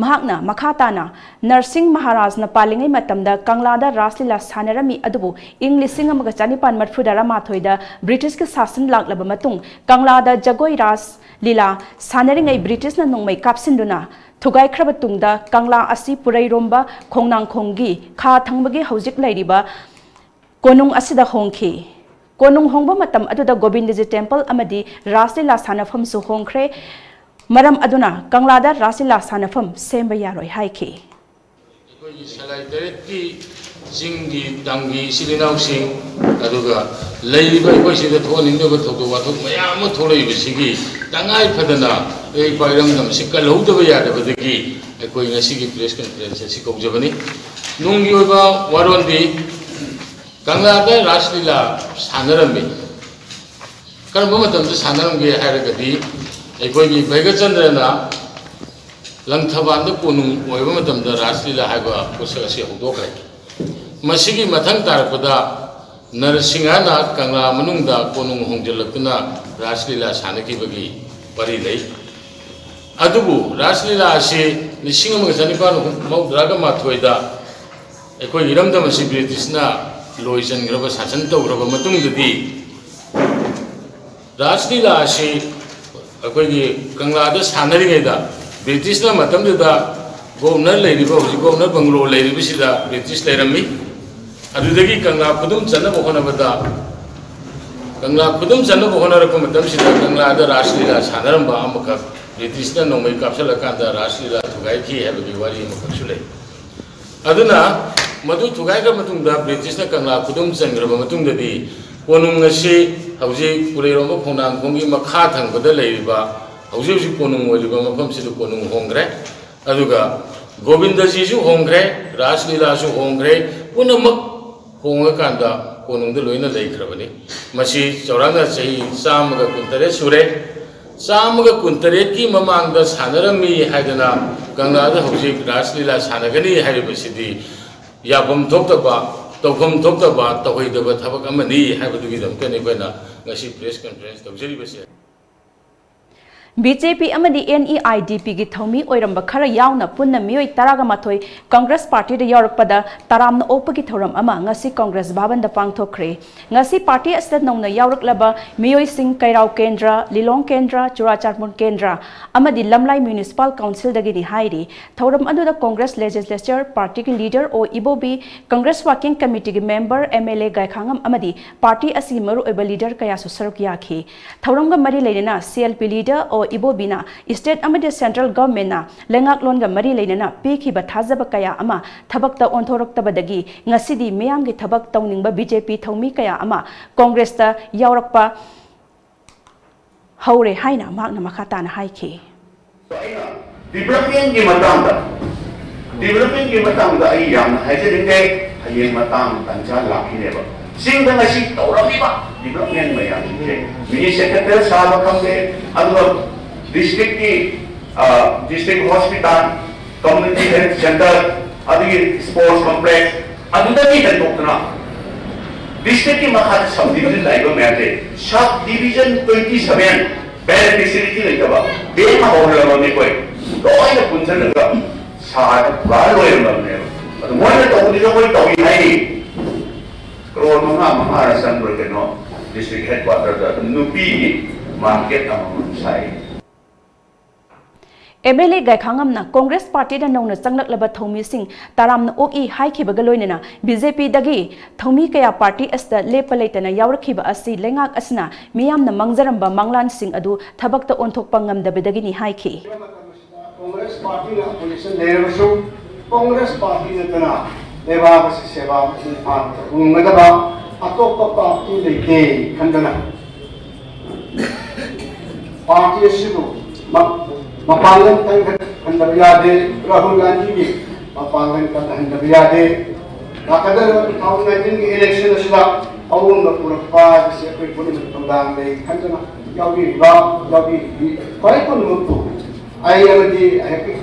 ꯃꯍꯥꯛꯅ ꯃꯈꯥ ꯇꯥꯅ ꯅꯔꯁꯤꯡ ꯃꯍꯥꯔꯥꯖꯅ ꯄꯥꯜꯂꯤꯉꯩ ꯃꯇꯝꯗ ꯀꯪꯂꯥꯗ ꯔꯥꯁ ꯂꯤꯂꯥ ꯁꯥꯟꯅꯔꯝꯃꯤ, ꯑꯗꯨꯕꯨ ꯏꯪ ꯂꯤꯁꯤꯡ ꯑꯃꯒ ꯆꯅꯤꯄꯥꯟ ꯃꯔꯤꯐꯨꯇꯔꯥꯃꯥꯊꯣꯏꯗ ꯕ꯭ꯔꯤꯇꯤꯁꯀꯤ ꯁꯥꯁꯟ ꯂꯥꯛꯂꯕ ꯃꯇꯨꯡ ꯀꯪꯂꯥꯗ ꯖꯒꯣꯏ ꯔꯥꯁ ꯂꯤꯂꯥ ꯁꯥꯟꯅꯔꯤꯉꯩ ꯕ꯭ꯔꯤꯇꯤꯁꯅ ꯅꯣꯡꯃꯩ ꯀꯥꯞꯁꯤꯟꯗꯨꯅ ꯊꯨꯒꯥꯏꯈ꯭ꯔꯕ ꯇꯨꯡꯗ ꯀꯪꯂꯥ ꯑꯁꯤ ꯄꯨꯔꯩꯔꯣꯝꯕ ꯈꯣꯡꯅꯥꯡꯈꯣꯡꯒꯤ ꯈꯥ ꯊꯪꯕꯒꯤ ꯍꯧꯖꯤꯛ ꯂꯩꯔꯤꯕ ꯀꯣꯅꯨꯡ ꯑꯁꯤꯗ ꯍꯣꯡꯈꯤ꯫ ꯀꯣꯅꯨꯡ ꯍꯣꯡꯕ ꯃꯇꯝ ꯑꯗꯨꯗ ꯒꯣꯕꯤꯟꯗꯖꯤ ꯇꯦꯝꯄꯜ ꯑꯃꯗꯤ ꯔꯥꯁ ꯂꯤꯂꯥ ꯁꯥꯟꯅꯐꯝꯁꯨ ꯍꯣꯡꯈ꯭ꯔꯦ꯫ ꯃꯔꯝ ꯑꯗꯨꯅ ꯀꯪꯂꯥꯗ ꯔꯥꯁ ꯂꯤꯂꯥ ꯁꯥꯟꯅꯐꯝ ꯁꯦꯝꯕ ꯌꯥꯔꯣꯏ ꯍꯥꯏꯈꯤ꯫ ꯑꯩꯈꯣꯏꯒꯤ ꯁꯂꯥꯏ ꯇꯔꯦꯠꯀꯤ ꯆꯤꯡꯒꯤ ꯇꯝꯒꯤ ꯏꯆꯤꯜ ꯏꯅꯥꯎꯁꯤꯡ, ꯑꯗꯨꯒ ꯂꯩꯔꯤꯕ ꯑꯩꯈꯣꯏ ꯁꯤꯗ ꯊꯣꯛꯍꯟꯅꯤꯡꯗꯕ ꯊꯧꯗꯣꯛ ꯋꯥꯊꯣꯛ ꯃꯌꯥꯝ ꯑꯃ ꯊꯣꯛꯂꯛꯏꯕꯁꯤꯒꯤ ꯇꯉꯥꯏ ꯐꯗꯅ ꯑꯩ ꯏꯄꯥ ꯏꯔꯝꯗꯝ ꯑꯁꯤ ꯀꯜꯍꯧꯗꯕ ꯌꯥꯗꯕꯗꯒꯤ ꯑꯩꯈꯣꯏ ꯉꯁꯤꯒꯤ ꯄ꯭ꯔꯦꯁ ꯀꯟꯐꯔꯦꯟꯁ ꯑꯁꯤ ꯀꯧꯖꯕꯅꯤ꯫ ꯅꯨꯡꯒꯤ ꯑꯣꯏꯕ ꯋꯥꯔꯣꯜꯗꯤ ꯀꯪꯂꯥꯗ ꯔꯥꯁ ꯂꯤꯂꯥ ꯁꯥꯟꯅꯔꯝꯃꯤ꯫ ꯀꯔꯝꯕ ꯃꯇꯝꯗ ꯁꯥꯟꯅꯔꯝꯒꯦ ꯍꯥꯏꯔꯒꯗꯤ ꯑꯩꯈꯣꯏꯒꯤ ꯚꯩꯒꯆꯟꯗ꯭ꯔꯅ ꯂꯪꯊꯕꯥꯜꯗ ꯀꯣꯅꯨꯡ ꯑꯣꯏꯕ ꯃꯇꯝꯗ ꯔꯥꯁ ꯂꯤꯂꯥ ꯍꯥꯏꯕ ꯄꯣꯠꯁꯛ ꯑꯁꯤ ꯍꯧꯗꯣꯛꯈ꯭ꯔꯦ꯫ ꯃꯁꯤꯒꯤ ꯃꯊꯪ ꯇꯥꯔꯛꯄꯗ ꯅꯔꯁꯤꯡꯍꯅ ꯀꯪꯂꯥ ꯃꯅꯨꯡꯗ ꯀꯣꯅꯨꯡ ꯍꯣꯡꯖꯤꯜꯂꯛꯇꯨꯅ ꯔꯥꯁ ꯂꯤꯂꯥ ꯁꯥꯟꯅꯈꯤꯕꯒꯤ ꯋꯥꯔꯤ ꯂꯩ꯫ ꯑꯗꯨꯕꯨ ꯔꯥꯁ ꯂꯤꯂꯥ ꯑꯁꯤ ꯂꯤꯁꯤꯡ ꯑꯃꯒ ꯆꯅꯤꯄꯥꯟ ꯃꯧꯗ꯭ꯔꯥꯒ ꯃꯥꯊꯣꯏꯗ ꯑꯩꯈꯣꯏꯒꯤ ꯏꯔꯝꯗꯝ ꯑꯁꯤ ꯕ꯭ꯔꯤꯇꯤꯁꯅ ꯂꯣꯏ ꯆꯟꯈ꯭ꯔꯕ, ꯁꯥꯁꯟ ꯇꯧꯈ꯭ꯔꯕ ꯃꯇꯨꯡꯗꯗꯤ ꯔꯥꯁ ꯂꯤꯂꯥ ꯑꯁꯤ ꯑꯩꯈꯣꯏꯒꯤ ꯀꯪꯂꯥꯗ ꯁꯥꯟꯅꯔꯤꯉꯩꯗ ꯕ꯭ꯔꯤꯇꯤꯁꯅ ꯃꯇꯝꯗꯨꯗ ꯒꯣꯕꯅꯔ ꯂꯩꯔꯤꯕ, ꯍꯧꯖꯤꯛ ꯒꯣꯕꯅꯔ ꯕꯪꯒ꯭ꯂꯣ ꯂꯩꯔꯤꯕꯁꯤꯗ ꯕ꯭ꯔꯤꯇꯤꯁ ꯂꯩꯔꯝꯃꯤ꯫ ꯑꯗꯨꯗꯒꯤ ꯀꯪꯂꯥ ꯈꯨꯗꯨꯝ ꯆꯟꯅꯕ ꯍꯣꯠꯅꯕꯗ, ꯀꯪꯂꯥ ꯈꯨꯗꯨꯝ ꯆꯟꯅꯕ ꯍꯣꯠꯅꯔꯛꯄ ꯃꯇꯝꯁꯤꯗ ꯀꯪꯂꯥꯗ ꯔꯥꯁ ꯂꯤꯂꯥ ꯁꯥꯟꯅꯔꯝꯕ ꯑꯃꯈꯛ ꯕ꯭ꯔꯤꯇꯤꯁꯅ ꯅꯣꯡꯃꯩ ꯀꯥꯞꯁꯤꯜꯂꯀꯥꯟꯗ ꯔꯥꯁ ꯂꯤꯂꯥ ꯊꯨꯒꯥꯏꯈꯤ ꯍꯥꯏꯕꯒꯤ ꯋꯥꯔꯤ ꯑꯃꯈꯛꯁꯨ ꯂꯩ꯫ ꯑꯗꯨꯅ ꯃꯗꯨ ꯊꯨꯒꯥꯏꯈ꯭ꯔ ꯃꯇꯨꯡꯗ ꯕ꯭ꯔꯤꯇꯤꯁꯅ ꯀꯪꯂꯥ ꯈꯨꯗꯨꯝ ꯆꯟꯈ꯭ꯔꯕ ꯃꯇꯨꯡꯗꯗꯤ ꯀꯣꯅꯨꯡ ꯑꯁꯤ ꯍꯧꯖꯤꯛ ꯄꯨꯔꯩꯔꯣꯝꯕ ꯈꯣꯡꯅꯥꯡꯈꯣꯡꯒꯤ ꯃꯈꯥ ꯊꯪꯕꯗ ꯂꯩꯔꯤꯕ, ꯍꯧꯖꯤꯛ ꯍꯧꯖꯤꯛ ꯀꯣꯅꯨꯡ ꯑꯣꯏꯔꯤꯕ ꯃꯐꯝꯁꯤꯗ ꯀꯣꯅꯨꯡ ꯍꯣꯡꯈ꯭ꯔꯦ꯫ ꯑꯗꯨꯒ ꯒꯣꯕꯤꯟꯗꯖꯤꯁꯨ ꯍꯣꯡꯈ꯭ꯔꯦ, ꯔꯥꯁ ꯂꯤꯂꯥꯁꯨ ꯍꯣꯡꯈ꯭ꯔꯦ, ꯄꯨꯝꯅꯃꯛ ꯍꯣꯡꯉꯀꯥꯟꯗ ꯀꯣꯅꯨꯡꯗ ꯂꯣꯏꯅ ꯂꯩꯈ꯭ꯔꯕꯅꯤ꯫ ꯃꯁꯤ ꯆꯥꯎꯔꯥꯛꯅ ꯆꯍꯤ ꯆꯥꯝꯃꯒ ꯀꯨꯟꯇꯔꯦꯠ ꯁꯨꯔꯦ꯫ ꯆꯥꯝꯃꯒ ꯀꯨꯟꯇꯔꯦꯠꯀꯤ ꯃꯃꯥꯡꯗ ꯁꯥꯟꯅꯔꯝꯃꯤ ꯍꯥꯏꯗꯅ ꯀꯪꯂꯥꯗ ꯍꯧꯖꯤꯛ ꯔꯥꯁ ꯂꯤꯂꯥ ꯁꯥꯟꯅꯒꯅꯤ ꯍꯥꯏꯔꯤꯕꯁꯤꯗꯤ ꯌꯥꯐꯝ ꯊꯣꯛꯇꯕ, ꯇꯧꯐꯝ ꯊꯣꯛꯇꯕ, ꯇꯧꯍꯩꯗꯕ ꯊꯕꯛ ꯑꯃꯅꯤ ꯍꯥꯏꯕꯗꯨꯒꯤꯗꯃꯛꯇꯅꯤ ꯑꯩꯈꯣꯏꯅ ꯉꯁꯤ ꯄ꯭ꯔꯦꯁ ꯀꯟꯐꯔꯦꯟꯁ ꯇꯧꯖꯔꯤꯕꯁꯦ꯫ ꯕꯤ ꯖꯦ ꯄꯤ ꯑꯃꯗꯤ ꯑꯦꯟ ꯏ ꯑꯥꯏ ꯗꯤ ꯄꯤꯒꯤ ꯊꯧꯃꯤ ꯑꯣꯏꯔꯝꯕ ꯈꯔ ꯌꯥꯎꯅ ꯄꯨꯟꯅ ꯃꯤꯑꯣꯏ ꯇꯔꯥꯒ ꯃꯥꯊꯣꯏ ꯀꯪꯒ꯭ꯔꯦꯁ ꯄꯥꯔꯇꯤꯗ ꯌꯥꯎꯔꯛꯄꯗ ꯇꯔꯥꯝꯅ ꯑꯣꯛꯄꯒꯤ ꯊꯧꯔꯝ ꯑꯃ ꯉꯁꯤ ꯀꯪꯒ꯭ꯔꯦꯁ ꯚꯕꯟꯗ ꯄꯥꯡꯊꯣꯛꯈ꯭ꯔꯦ꯫ ꯉꯁꯤ ꯄꯥꯔꯇꯤ ꯑꯁꯤꯗ ꯅꯧꯅ ꯌꯥꯎꯔꯛꯂꯕ ꯃꯤꯑꯣꯏꯁꯤꯡ ꯀꯩꯔꯥꯎ ꯀꯦꯟꯗ꯭ꯔ, ꯂꯤꯂꯣꯡ ꯀꯦꯟꯗ꯭ꯔ, ꯆꯨꯔꯥꯆꯥꯟꯄꯨꯔ ꯀꯦꯟꯗ꯭ꯔ ꯑꯃꯗꯤ ꯂꯝꯂꯥꯏ ꯃ꯭ꯌꯨꯅꯤꯁꯤꯄꯥꯜ ꯀꯥꯎꯟꯁꯤꯜꯗꯒꯤꯅꯤ ꯍꯥꯏꯔꯤ꯫ ꯊꯧꯔꯝ ꯑꯗꯨꯗ ꯀꯪꯒ꯭ꯔꯦꯁ ꯂꯦꯖꯤꯁꯂꯦꯆꯔ ꯄꯥꯔꯇꯤꯒꯤ leader O Ibobi, congress working ꯀꯃꯤꯇꯤꯒꯤ member, M L A Gaikhangam ꯑꯃꯗꯤ ꯄꯥꯔꯇꯤ ꯑꯁꯤꯒꯤ ꯃꯔꯨꯑꯣꯏꯕ ꯂꯤꯗꯔ ꯀꯌꯥꯁꯨ ꯁꯔꯨꯛ ꯌꯥꯈꯤ꯫ ꯊꯧꯔꯝꯒ ꯃꯔꯤ ꯂꯩꯅꯅ ꯁꯤ ꯑꯦꯜ ꯄꯤ ꯂꯤꯗꯔ ꯑꯣ ꯏꯕꯣꯕꯤꯅ ꯁ꯭ꯇꯦꯠ ꯑꯃꯗꯤ ꯁꯦꯟꯇ꯭ꯔꯦꯜ ꯒꯚꯔꯟꯃꯦꯟꯠꯅ ꯂꯩꯉꯥꯛꯂꯣꯟꯒ ꯃꯔꯤ ꯂꯩꯅꯅ ꯄꯤꯈꯤꯕ ꯊꯥꯖꯕ ꯀꯌꯥ ꯑꯃ ꯊꯕꯛꯇ ꯑꯣꯟꯊꯣꯔꯛꯇꯕꯗꯒꯤ ꯉꯁꯤꯗꯤ ꯃꯤꯌꯥꯝꯒꯤ ꯊꯕꯛ ꯇꯧꯅꯤꯡꯕ ꯕꯤ ꯖꯦ ꯄꯤ ꯊꯧꯃꯤ ꯀꯌꯥ ꯑꯃ ꯀꯪꯒ꯭ꯔꯦꯁꯇ ꯌꯥꯎꯔꯛꯄ ꯍꯧꯔꯦ ꯍꯥꯏꯅ ꯃꯍꯥꯛꯅ ꯃꯈꯥ ꯇꯥꯅ ꯍꯥꯏꯈꯤ꯫ ꯗꯤꯕ꯭ꯂꯞꯃꯦꯟꯒꯤ ꯃꯇꯥꯡꯗ ꯗꯤꯕ꯭ꯂꯞꯃꯦꯟꯒꯤ ꯃꯇꯥꯡꯗ ꯑꯩ ꯌꯥꯝꯅ ꯍꯥꯏꯖꯅꯤꯡꯗꯦ꯫ ꯍꯌꯦꯡ ꯃꯇꯥꯡ ꯇꯥꯟꯖꯥ ꯂꯥꯛꯈꯤꯅꯦꯕ꯫ ꯆꯤꯡꯗ ꯉꯁꯤ ꯇꯧꯔꯝꯃꯤꯕ ꯗꯤꯕ꯭ꯂꯞꯃꯦꯟ ꯃꯌꯥꯝꯁꯤꯡꯁꯦ ꯃꯤꯅꯤ ꯁꯦꯀ꯭ꯔꯦꯇꯔ ꯁꯥꯕ ꯈꯪꯗꯦ, ꯑꯗꯨꯒ ꯗꯤꯁꯇ꯭ꯔꯤꯛꯀꯤ district hospital, community health centre, ꯑꯗꯒꯤ ꯁ꯭ꯄꯣꯔꯠꯁ ꯀꯝꯄ꯭ꯂꯦꯛꯁ, ꯑꯗꯨꯗꯒꯤ ꯍꯦꯟꯗꯣꯛꯇꯅ ꯗꯤꯁꯇ꯭ꯔꯤꯛꯀꯤ ꯃꯈꯥꯗ ꯁꯕ ꯗꯤꯕꯤꯖꯟ ꯂꯩꯕ ꯃꯌꯥꯝꯁꯦ, sub division twenty seven bank facility ꯂꯩꯇꯕ, ꯕꯦꯡ ꯍꯧꯔꯝꯃꯤ ꯑꯩꯈꯣꯏ ꯂꯣꯏꯅ ꯄꯨꯟꯁꯤꯜꯂꯒ ꯁꯥꯔꯗ ꯄꯨꯔꯥ ꯂꯣꯏꯔꯝꯃꯕꯅꯦꯕ꯫ ꯑꯗꯨ ꯃꯣꯏꯅ ꯇꯧꯕꯗꯨꯁꯨ ꯑꯩꯈꯣꯏ ꯇꯧꯏ ꯍꯥꯏꯔꯤ꯫ ꯀ꯭ꯔꯣꯔ ꯃꯉꯥ ꯃꯉꯥꯔ ꯆꯪꯕ꯭ꯔꯥ ꯀꯩꯅꯣ ꯗꯤꯁꯇ꯭ꯔꯤꯛ ꯍꯦꯗ ꯀ꯭ꯋꯥꯇꯔꯗ ꯑꯗꯨꯝ ꯅꯨꯄꯤꯒꯤ ꯃꯥꯔꯀꯦꯠ ꯑꯃꯃꯝ ꯁꯥꯏ꯫ ꯑꯦꯝ ꯑꯦꯜ ꯑꯦ ꯒꯥꯏꯈꯥꯉꯝꯅ ꯀꯪꯒ꯭ꯔꯦꯁ ꯄꯥꯔꯇꯤꯗ ꯅꯧꯅ ꯆꯪꯂꯛꯂꯕ ꯊꯧꯃꯤꯁꯤꯡ ꯇꯔꯥꯝꯅ ꯑꯣꯛꯏ ꯍꯥꯏꯈꯤꯕꯒ ꯂꯣꯏꯅꯅ ꯕꯤ ꯖꯦ ꯄꯤꯗꯒꯤ ꯊꯧꯃꯤ ꯀꯌꯥ ꯄꯥꯔꯇꯤ ꯑꯁꯤꯗ ꯂꯦꯞꯄ ꯂꯩꯇꯅ ꯌꯥꯎꯔꯛꯈꯤꯕ ꯑꯁꯤ ꯂꯩꯉꯥꯛ ꯑꯁꯤꯅ ꯃꯤꯌꯥꯝꯅ ꯃꯥꯡꯖꯔꯝꯕ ꯃꯪꯂꯥꯟꯁꯤꯡ ꯑꯗꯨ ꯊꯕꯛꯇ ꯑꯣꯟꯊꯣꯛꯄ ꯉꯝꯗꯕꯗꯒꯤꯅꯤ ꯍꯥꯏꯈꯤ꯫ ꯀꯪꯒ꯭ꯔꯦꯁ ꯄꯥꯔꯇꯤꯅ ꯑꯣꯄꯣꯖꯤꯁꯟ ꯂꯩꯔꯕꯁꯨ ꯀꯪꯒ꯭ꯔꯦꯁ ꯄꯥꯔꯇꯤ ꯅꯠꯇꯅ ꯂꯩꯕꯥꯛ ꯑꯁꯤ ꯁꯦꯕꯥ ꯃꯄꯨꯡ ꯐꯥꯅ ꯇꯧꯕ ꯉꯝꯒꯗꯕ ꯑꯇꯣꯞꯄ ꯄꯥꯔꯇꯤ ꯂꯩꯇꯦ ꯈꯟꯗꯅ ꯄꯥꯔꯇꯤ ꯑꯁꯤꯕꯨ ꯃ- ꯃꯄꯥꯡꯒꯜ ꯀꯟꯈꯠꯍꯟꯗꯕ ꯌꯥꯗꯦ꯫ ꯔꯥꯍꯨꯜ ꯒꯥꯟꯙꯤꯒꯤ ꯃꯄꯥꯡꯒꯜ ꯀꯟꯍꯟꯗꯕ ꯌꯥꯗꯦ꯫ ꯂꯥꯛꯀꯗꯧꯔꯤꯕ ꯇꯨ ꯊꯥꯎꯖꯟ ꯅꯥꯏꯟꯇꯤꯟꯒꯤ ꯏꯂꯦꯛꯁꯟ ꯑꯁꯤꯗ ꯑꯑꯣꯟꯕ ꯄꯨꯔꯛꯄ ꯍꯥꯏꯕꯁꯤ ꯑꯩꯈꯣꯏ ꯄꯨꯝꯅꯃꯛ ꯊꯧꯗꯥꯡ ꯂꯩ ꯈꯟꯗꯨꯅ ꯌꯥꯎꯕꯤꯔꯤꯕ ꯌꯥꯎꯕꯤꯔꯤꯕꯤ ꯈ꯭ꯋꯥꯏ ꯄꯨꯝꯅꯃꯛꯄꯨ ꯑꯩ ꯑꯃꯗꯤ ꯑꯩꯍꯥꯛꯀꯤ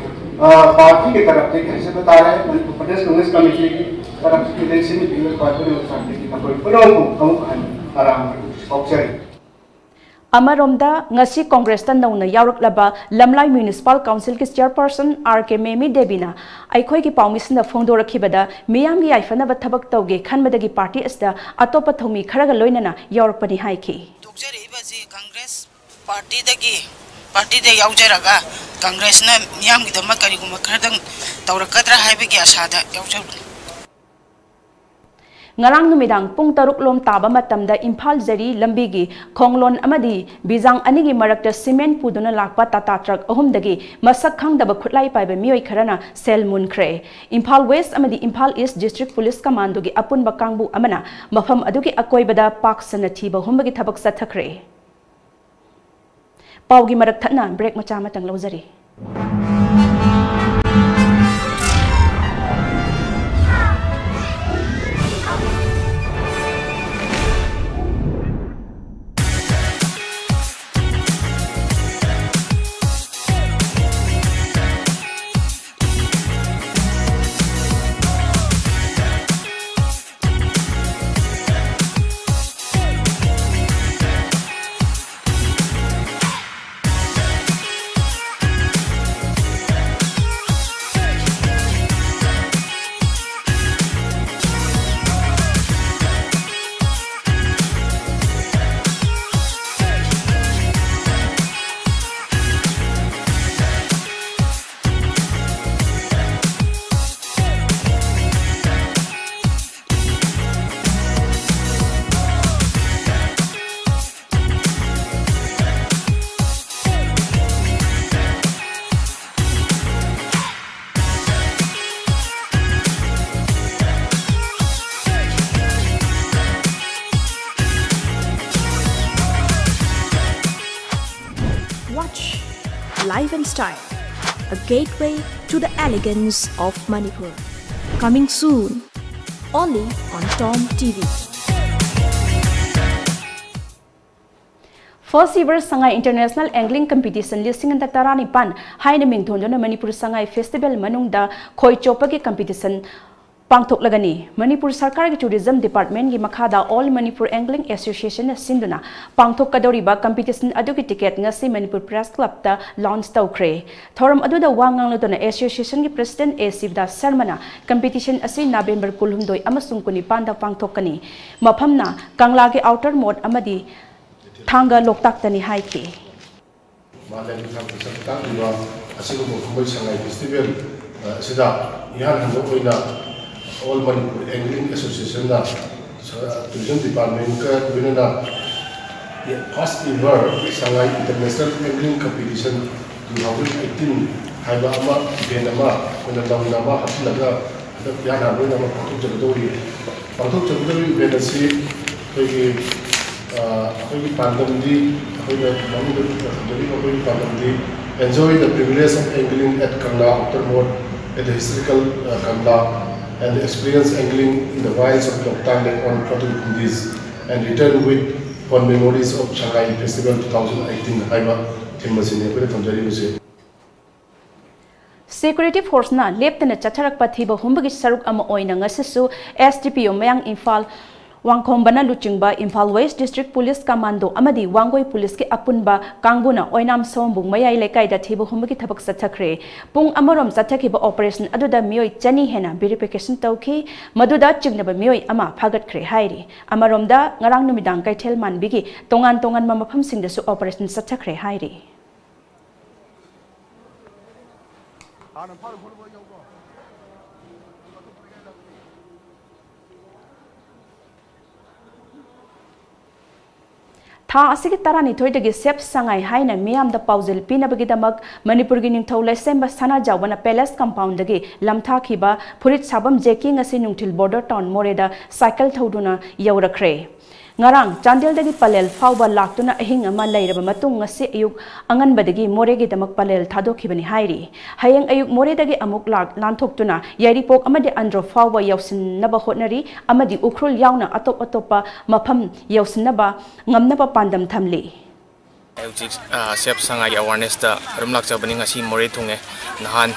ꯄꯥꯔꯇꯤꯒꯤ ꯇꯔꯞꯇꯒꯤ ꯍꯥꯏꯖꯕ ꯇꯥꯔꯦ, ꯃꯅꯤꯄꯨꯔ ꯄ꯭ꯔꯗꯦꯁ ꯀꯪꯒ꯭ꯔꯦꯁ ꯀꯃꯤꯇꯤꯒꯤ ꯇꯔꯞꯇꯒꯤ ꯂꯦꯡꯁꯤꯟꯕꯤꯔꯤꯕ ꯈ꯭ꯋꯥꯏ ꯄꯨꯝꯅꯃꯛ ꯇꯔꯞꯇꯒꯤ ꯅꯈꯣꯏ ꯄꯨꯝꯅꯃꯛꯄꯨ ꯑꯃꯨꯛ ꯍꯟꯅ ꯇꯔꯥꯝꯅ ꯐꯥꯎꯖꯔꯤ꯫ ꯑꯃꯔꯣꯝꯗ, ꯉꯁꯤ ꯀꯣꯡꯒ꯭ꯔꯦꯁꯇ ꯅꯧꯅ ꯌꯥꯎꯔꯛꯂꯕ ꯂꯝꯂꯥꯏ ꯃ꯭ꯌꯨꯅꯤꯁꯤꯄꯥꯜ ꯀꯥꯎꯟꯁꯤꯜꯒꯤ ꯆꯤꯌꯔꯄꯔꯁꯟ ꯑꯥꯔ ꯀꯦ ꯃꯦꯃꯤ ꯗꯦꯕꯤꯅ ꯑꯩꯈꯣꯏꯒꯤ ꯄꯥꯎꯃꯤꯁꯤꯡꯗ ꯐꯣꯡꯗꯣꯔꯛꯈꯤꯕꯗ, ꯃꯤꯌꯥꯝꯒꯤ ꯌꯥꯏꯐꯅꯕ ꯊꯕꯛ ꯇꯧꯒꯦ ꯈꯟꯕꯗꯒꯤ ꯄꯥꯔꯇꯤ ꯑꯁꯤꯗ ꯑꯇꯣꯞꯄ ꯊꯧꯃꯤ ꯈꯔꯒ ꯂꯣꯏꯅꯅ ꯌꯥꯎꯔꯛꯄꯅꯤ ꯍꯥꯏꯈꯤ꯫ ꯊꯣꯛꯆꯔꯛꯏꯕ ꯑꯁꯤ ꯀꯪꯒ꯭ꯔꯦꯁ ꯄꯥꯔꯇꯤꯗꯒꯤ, ꯄꯥꯔꯇꯤꯗ ꯌꯥꯎꯖꯔꯒ ꯀꯪꯒ꯭ꯔꯦꯁꯅ ꯃꯤꯌꯥꯝꯒꯤꯗꯃꯛ ꯀꯔꯤꯒꯨꯝꯕ ꯈꯔꯗꯪ ꯇꯧꯔꯛꯀꯗ꯭ꯔꯥ ꯍꯥꯏꯕꯒꯤ ꯑꯁꯥꯗ ꯌꯥꯎꯖꯕꯅꯤ꯫ ꯉꯔꯥꯡ ꯅꯨꯃꯤꯗꯥꯡ ꯄꯨꯡ ꯇꯔꯨꯛ ꯂꯣꯝ ꯇꯥꯕ ꯃꯇꯝꯗ ꯏꯝꯐꯥꯜ ꯖꯔꯤ ꯂꯝꯕꯤꯒꯤ ꯈꯣꯡꯂꯣꯟ ꯑꯃꯗꯤ ꯕꯤꯖꯥꯡ ꯑꯅꯤꯒꯤ ꯃꯔꯛꯇ ꯁꯤꯃꯦꯟ ꯄꯨꯗꯨꯅ ꯂꯥꯛꯄ ꯇꯥꯇꯥ ꯇ꯭ꯔꯛ ꯑꯍꯨꯝꯗꯒꯤ ꯃꯁꯛ ꯈꯪꯗꯕ ꯈꯨꯠꯂꯥꯏ ꯄꯥꯏꯕ ꯃꯤꯑꯣꯏ ꯈꯔꯅ ꯁꯦꯜ ꯃꯨꯟꯈ꯭ꯔꯦ꯫ ꯏꯝꯐꯥꯜ ꯋꯦꯁ ꯑꯃꯗꯤ ꯏꯝꯐꯥꯜ ꯏꯁ ꯗꯤꯁꯇ꯭ꯔꯤꯛ ꯄꯨꯂꯤꯁ ꯀꯃꯥꯟꯗꯣꯒꯤ ꯑꯄꯨꯟꯕ ꯀꯥꯡꯕꯨ ꯑꯃꯅ ꯃꯐꯝ ꯑꯗꯨꯒꯤ ꯑꯀꯣꯏꯕꯗ ꯄꯥꯛ ꯁꯟꯅ ꯊꯤꯕ ꯍꯨꯝꯕꯒꯤ ꯊꯕꯛ ꯆꯠꯊꯈ꯭ꯔꯦ꯫ ꯄꯥꯎꯒꯤ ꯃꯔꯛ ꯊꯠꯅ ꯕ꯭ꯔꯦꯛ ꯃꯆꯥ ꯑꯃꯇꯪ ꯂꯧꯖꯔꯤ꯫ Watch Life and Style, a gateway to the elegance of Manipur. Coming soon, only on Tom T V. First ever Sangai International Angling Competition ꯂꯤꯁꯤꯡ ꯑꯅꯤ ꯇꯔꯥꯅꯤꯄꯥꯟ ꯍꯥꯏꯅ ꯃꯤꯡꯊꯣꯟꯗꯨꯅ ꯃꯅꯤꯄꯨꯔ ꯁꯉꯥꯏ ꯐꯦꯁꯇꯤꯚꯦꯜ ꯃꯅꯨꯡꯗ ꯈꯣꯏ ꯆꯣꯞꯄꯒꯤ ꯀꯝꯄꯤꯇꯤꯁꯟ ꯄꯥꯡꯊꯣꯛꯂꯒꯅꯤ꯫ ꯃꯅꯤꯄꯨꯔ ꯁꯔꯀꯥꯔꯒꯤ Tourism Department ꯀꯤ ꯃꯈꯥꯗ All Manipur Angling Association ꯅ ꯁꯤꯟꯗꯨꯅ ꯄꯥꯡꯊꯣꯛꯀꯗꯧꯔꯤꯕ competition ꯑꯗꯨꯒꯤ ticket ꯉꯁꯤ ꯃꯅꯤꯄꯨꯔ Press Club ꯇ launch ꯇꯧꯈ꯭ꯔꯦ꯫ ꯊꯧꯔꯝ ꯑꯗꯨꯗ ꯋꯥ ꯉꯥꯡꯂꯗꯨꯅ association ꯒꯤ President ꯑꯦ ꯁꯤꯕꯗꯥꯁ ꯁꯔꯃꯅ competition ꯑꯁꯤ November ꯀꯨꯟꯍꯨꯝꯗꯣꯏ ꯑꯃꯁꯨꯡ ꯀꯨꯟꯅꯤꯄꯥꯟꯗ ꯄꯥꯡꯊꯣꯛꯀꯅꯤ꯫ ꯃꯐꯝꯅ ꯀꯪꯂꯥꯒꯤ Outer Mode ꯑꯃꯗꯤ ꯊꯥꯡꯒ ꯂꯣꯛꯇꯥꯛꯇꯅꯤ ꯍꯥꯏꯈꯤ꯫ ꯃꯥꯂꯦꯝꯒꯤ ꯊꯥꯛꯇ ꯁꯛ ꯇꯥꯛꯂꯤꯕ ꯑꯁꯤꯒꯨꯝꯕ ꯀꯨꯝꯍꯩ ꯁꯉꯥꯏ festival, ꯑ, ꯑꯁꯤꯗ ꯏꯍꯥꯟ ꯍꯥꯟꯕ ꯑꯣꯏꯅ All Manipur Angling Association ꯅ ꯁ-, Tourism Department ꯀ ꯂꯣꯏꯅꯅ first ever Sangai International Angling Competition two thousand eighteen ꯍꯥꯏꯕ ꯑꯃ, event ꯑꯃ ꯑꯩꯈꯣꯏꯅ ꯅꯧꯅ ꯑꯃ ꯍꯥꯞꯆꯤꯜꯂꯒ ꯍꯟꯗꯛ ꯏꯍꯥꯟ ꯍꯥꯟꯕ ꯑꯣꯏꯅ ꯑꯃ ꯄꯥꯡꯊꯣꯛꯆꯒꯗꯧꯔꯤ꯫ ꯄꯥꯡꯊꯣꯛꯆꯒꯗꯧꯔꯤꯕ event ꯑꯁꯤ ꯑꯩꯈꯣꯏꯒꯤ, ꯑ, ꯑꯩꯈꯣꯏꯒꯤ ꯄꯥꯟꯗꯝꯗꯤ, ꯑꯩꯈꯣꯏꯅ ꯃꯃꯤꯡꯗ ꯊꯝꯖꯔꯤꯕ ꯑꯩꯈꯣꯏꯒꯤ ꯄꯥꯟꯗꯝꯗꯤ, "Enjoy the privilege of angling at Kangla Outer Mode at the historical, uh, Kangla and experience angling in the wilds of Loktak Lake on floating khundis and return with fond memories of Sangai Festival two thousand eighteen" ꯍꯥꯏꯕ theme ꯑꯁꯤꯅꯤ ꯑꯩꯈꯣꯏꯅ ꯊꯝꯖꯔꯤꯕꯁꯦ꯫ Security force ꯅ ꯂꯦꯞꯇꯅ ꯆꯠꯊꯔꯛꯄ ꯊꯤꯕ ꯍꯨꯝꯕꯒꯤ ꯁꯔꯨꯛ ꯑꯃ ꯑꯣꯏꯅ ꯉꯁꯤꯁꯨ S D P O ꯃꯌꯥꯡ ꯏꯝꯐꯥꯜ, ꯋꯥꯡꯈꯣꯝꯕꯅ ꯂꯨꯆꯤꯡꯕ Imphal West District Police Commando ꯑꯃꯗꯤ ꯋꯥꯡꯒꯣꯏ Police ꯀꯤ ꯑꯄꯨꯟꯕ ꯀꯥꯡꯕꯨꯅ ꯑꯣꯏꯅꯥꯝ ꯁꯑꯣꯝꯕꯨꯡ ꯃꯌꯥꯏ ꯂꯩꯀꯥꯏꯗ ꯊꯤꯕ ꯍꯨꯝꯕꯒꯤ ꯊꯕꯛ ꯆꯠꯊꯈ꯭ꯔꯦ꯫ ꯄꯨꯡ ꯑꯃꯔꯣꯝ ꯆꯠꯊꯈꯤꯕ operation ꯑꯗꯨꯗ ꯃꯤꯑꯣꯏ ꯆꯅꯤ ꯍꯦꯟꯅ verification ꯇꯧꯈꯤ꯫ ꯃꯗꯨꯗ ꯆꯤꯡꯅꯕ ꯃꯤꯑꯣꯏ ꯑꯃ ꯐꯥꯒꯠꯈ꯭ꯔꯦ ꯍꯥꯏꯔꯤ꯫ ꯑꯃꯔꯣꯝꯗ ꯉꯔꯥꯡ ꯅꯨꯃꯤꯗꯥꯡ ꯀꯩꯊꯦꯜ ꯃꯥꯟꯕꯤꯒꯤ ꯇꯣꯉꯥꯟ ꯇꯣꯉꯥꯟꯕ ꯃꯐꯝꯁꯤꯡꯗꯁꯨ operation ꯆꯠꯊꯈ꯭ꯔꯦ ꯍꯥꯏꯔꯤ꯫ ꯊꯥ ꯑꯁꯤꯒꯤ ꯇꯔꯥꯅꯤꯊꯣꯏꯗꯒꯤ Save Sangai ꯍꯥꯏꯅ ꯃꯤꯌꯥꯝꯗ ꯄꯥꯎꯖꯦꯜ ꯄꯤꯅꯕꯒꯤꯗꯃꯛ ꯃꯅꯤꯄꯨꯔꯒꯤ ꯅꯤꯡꯊꯧ ꯂꯩꯁꯦꯝꯕ ꯁꯅꯥꯖꯥꯎꯕꯅ Palace compound ꯗꯒꯤ ꯂꯝꯊꯥꯈꯤꯕ ꯐꯨꯔꯤꯠ ꯁꯥꯐꯝ J K ꯉꯁꯤ ꯅꯨꯡꯊꯤꯜ Border Town ꯃꯣꯔꯦꯗ cycle ꯊꯧꯗꯨꯅ ꯌꯧꯔꯛꯈ꯭ꯔꯦ꯫ ꯉꯔꯥꯡ ꯆꯥꯟꯗꯦꯜꯗꯒꯤ ꯄꯂꯦꯜ ꯐꯥꯎꯕ ꯂꯥꯛꯇꯨꯅ ꯑꯍꯤꯡ ꯑꯃ ꯂꯩꯔꯕ ꯃꯇꯨꯡ ꯉꯁꯤ ꯑꯌꯨꯛ ꯑꯉꯟꯕꯗꯒꯤ ꯃꯣꯔꯦꯒꯤꯗꯃꯛ ꯄꯂꯦꯜ ꯊꯥꯗꯣꯛꯈꯤꯕꯅꯤ ꯍꯥꯏꯔꯤ꯫ ꯍꯌꯦꯡ ꯑꯌꯨꯛ ꯃꯣꯔꯦꯗꯒꯤ ꯑꯃꯨꯛ ꯂꯥꯛ ꯂꯥꯟꯊꯣꯛꯇꯨꯅ ꯌꯥꯏꯔꯤꯄꯣꯛ ꯑꯃꯗꯤ ꯑꯟꯗ꯭ꯔꯣ ꯐꯥꯎꯕ ꯌꯧꯁꯤꯟꯅꯕ ꯍꯣꯠꯅꯔꯤ ꯑꯃꯗꯤ ꯎꯈ꯭ꯔꯨꯜ ꯌꯥꯎꯅ ꯑꯇꯣꯞ ꯑꯇꯣꯞꯄ ꯃꯐꯝ ꯌꯧꯁꯤꯟꯅꯕ ꯉꯝꯅꯕ ꯄꯥꯟꯗꯝ ꯊꯝꯂꯤ꯫ ꯑꯩ ꯍꯧꯖꯤꯛ, ꯑ, Save Sangai ꯒꯤ awareness ꯇ ꯑꯗꯨꯝ ꯂꯥꯛꯆꯕꯅꯤ꯫ ꯉꯁꯤ ꯃꯣꯔꯦ ꯊꯨꯡꯉꯦ꯫ ꯅꯍꯥꯟ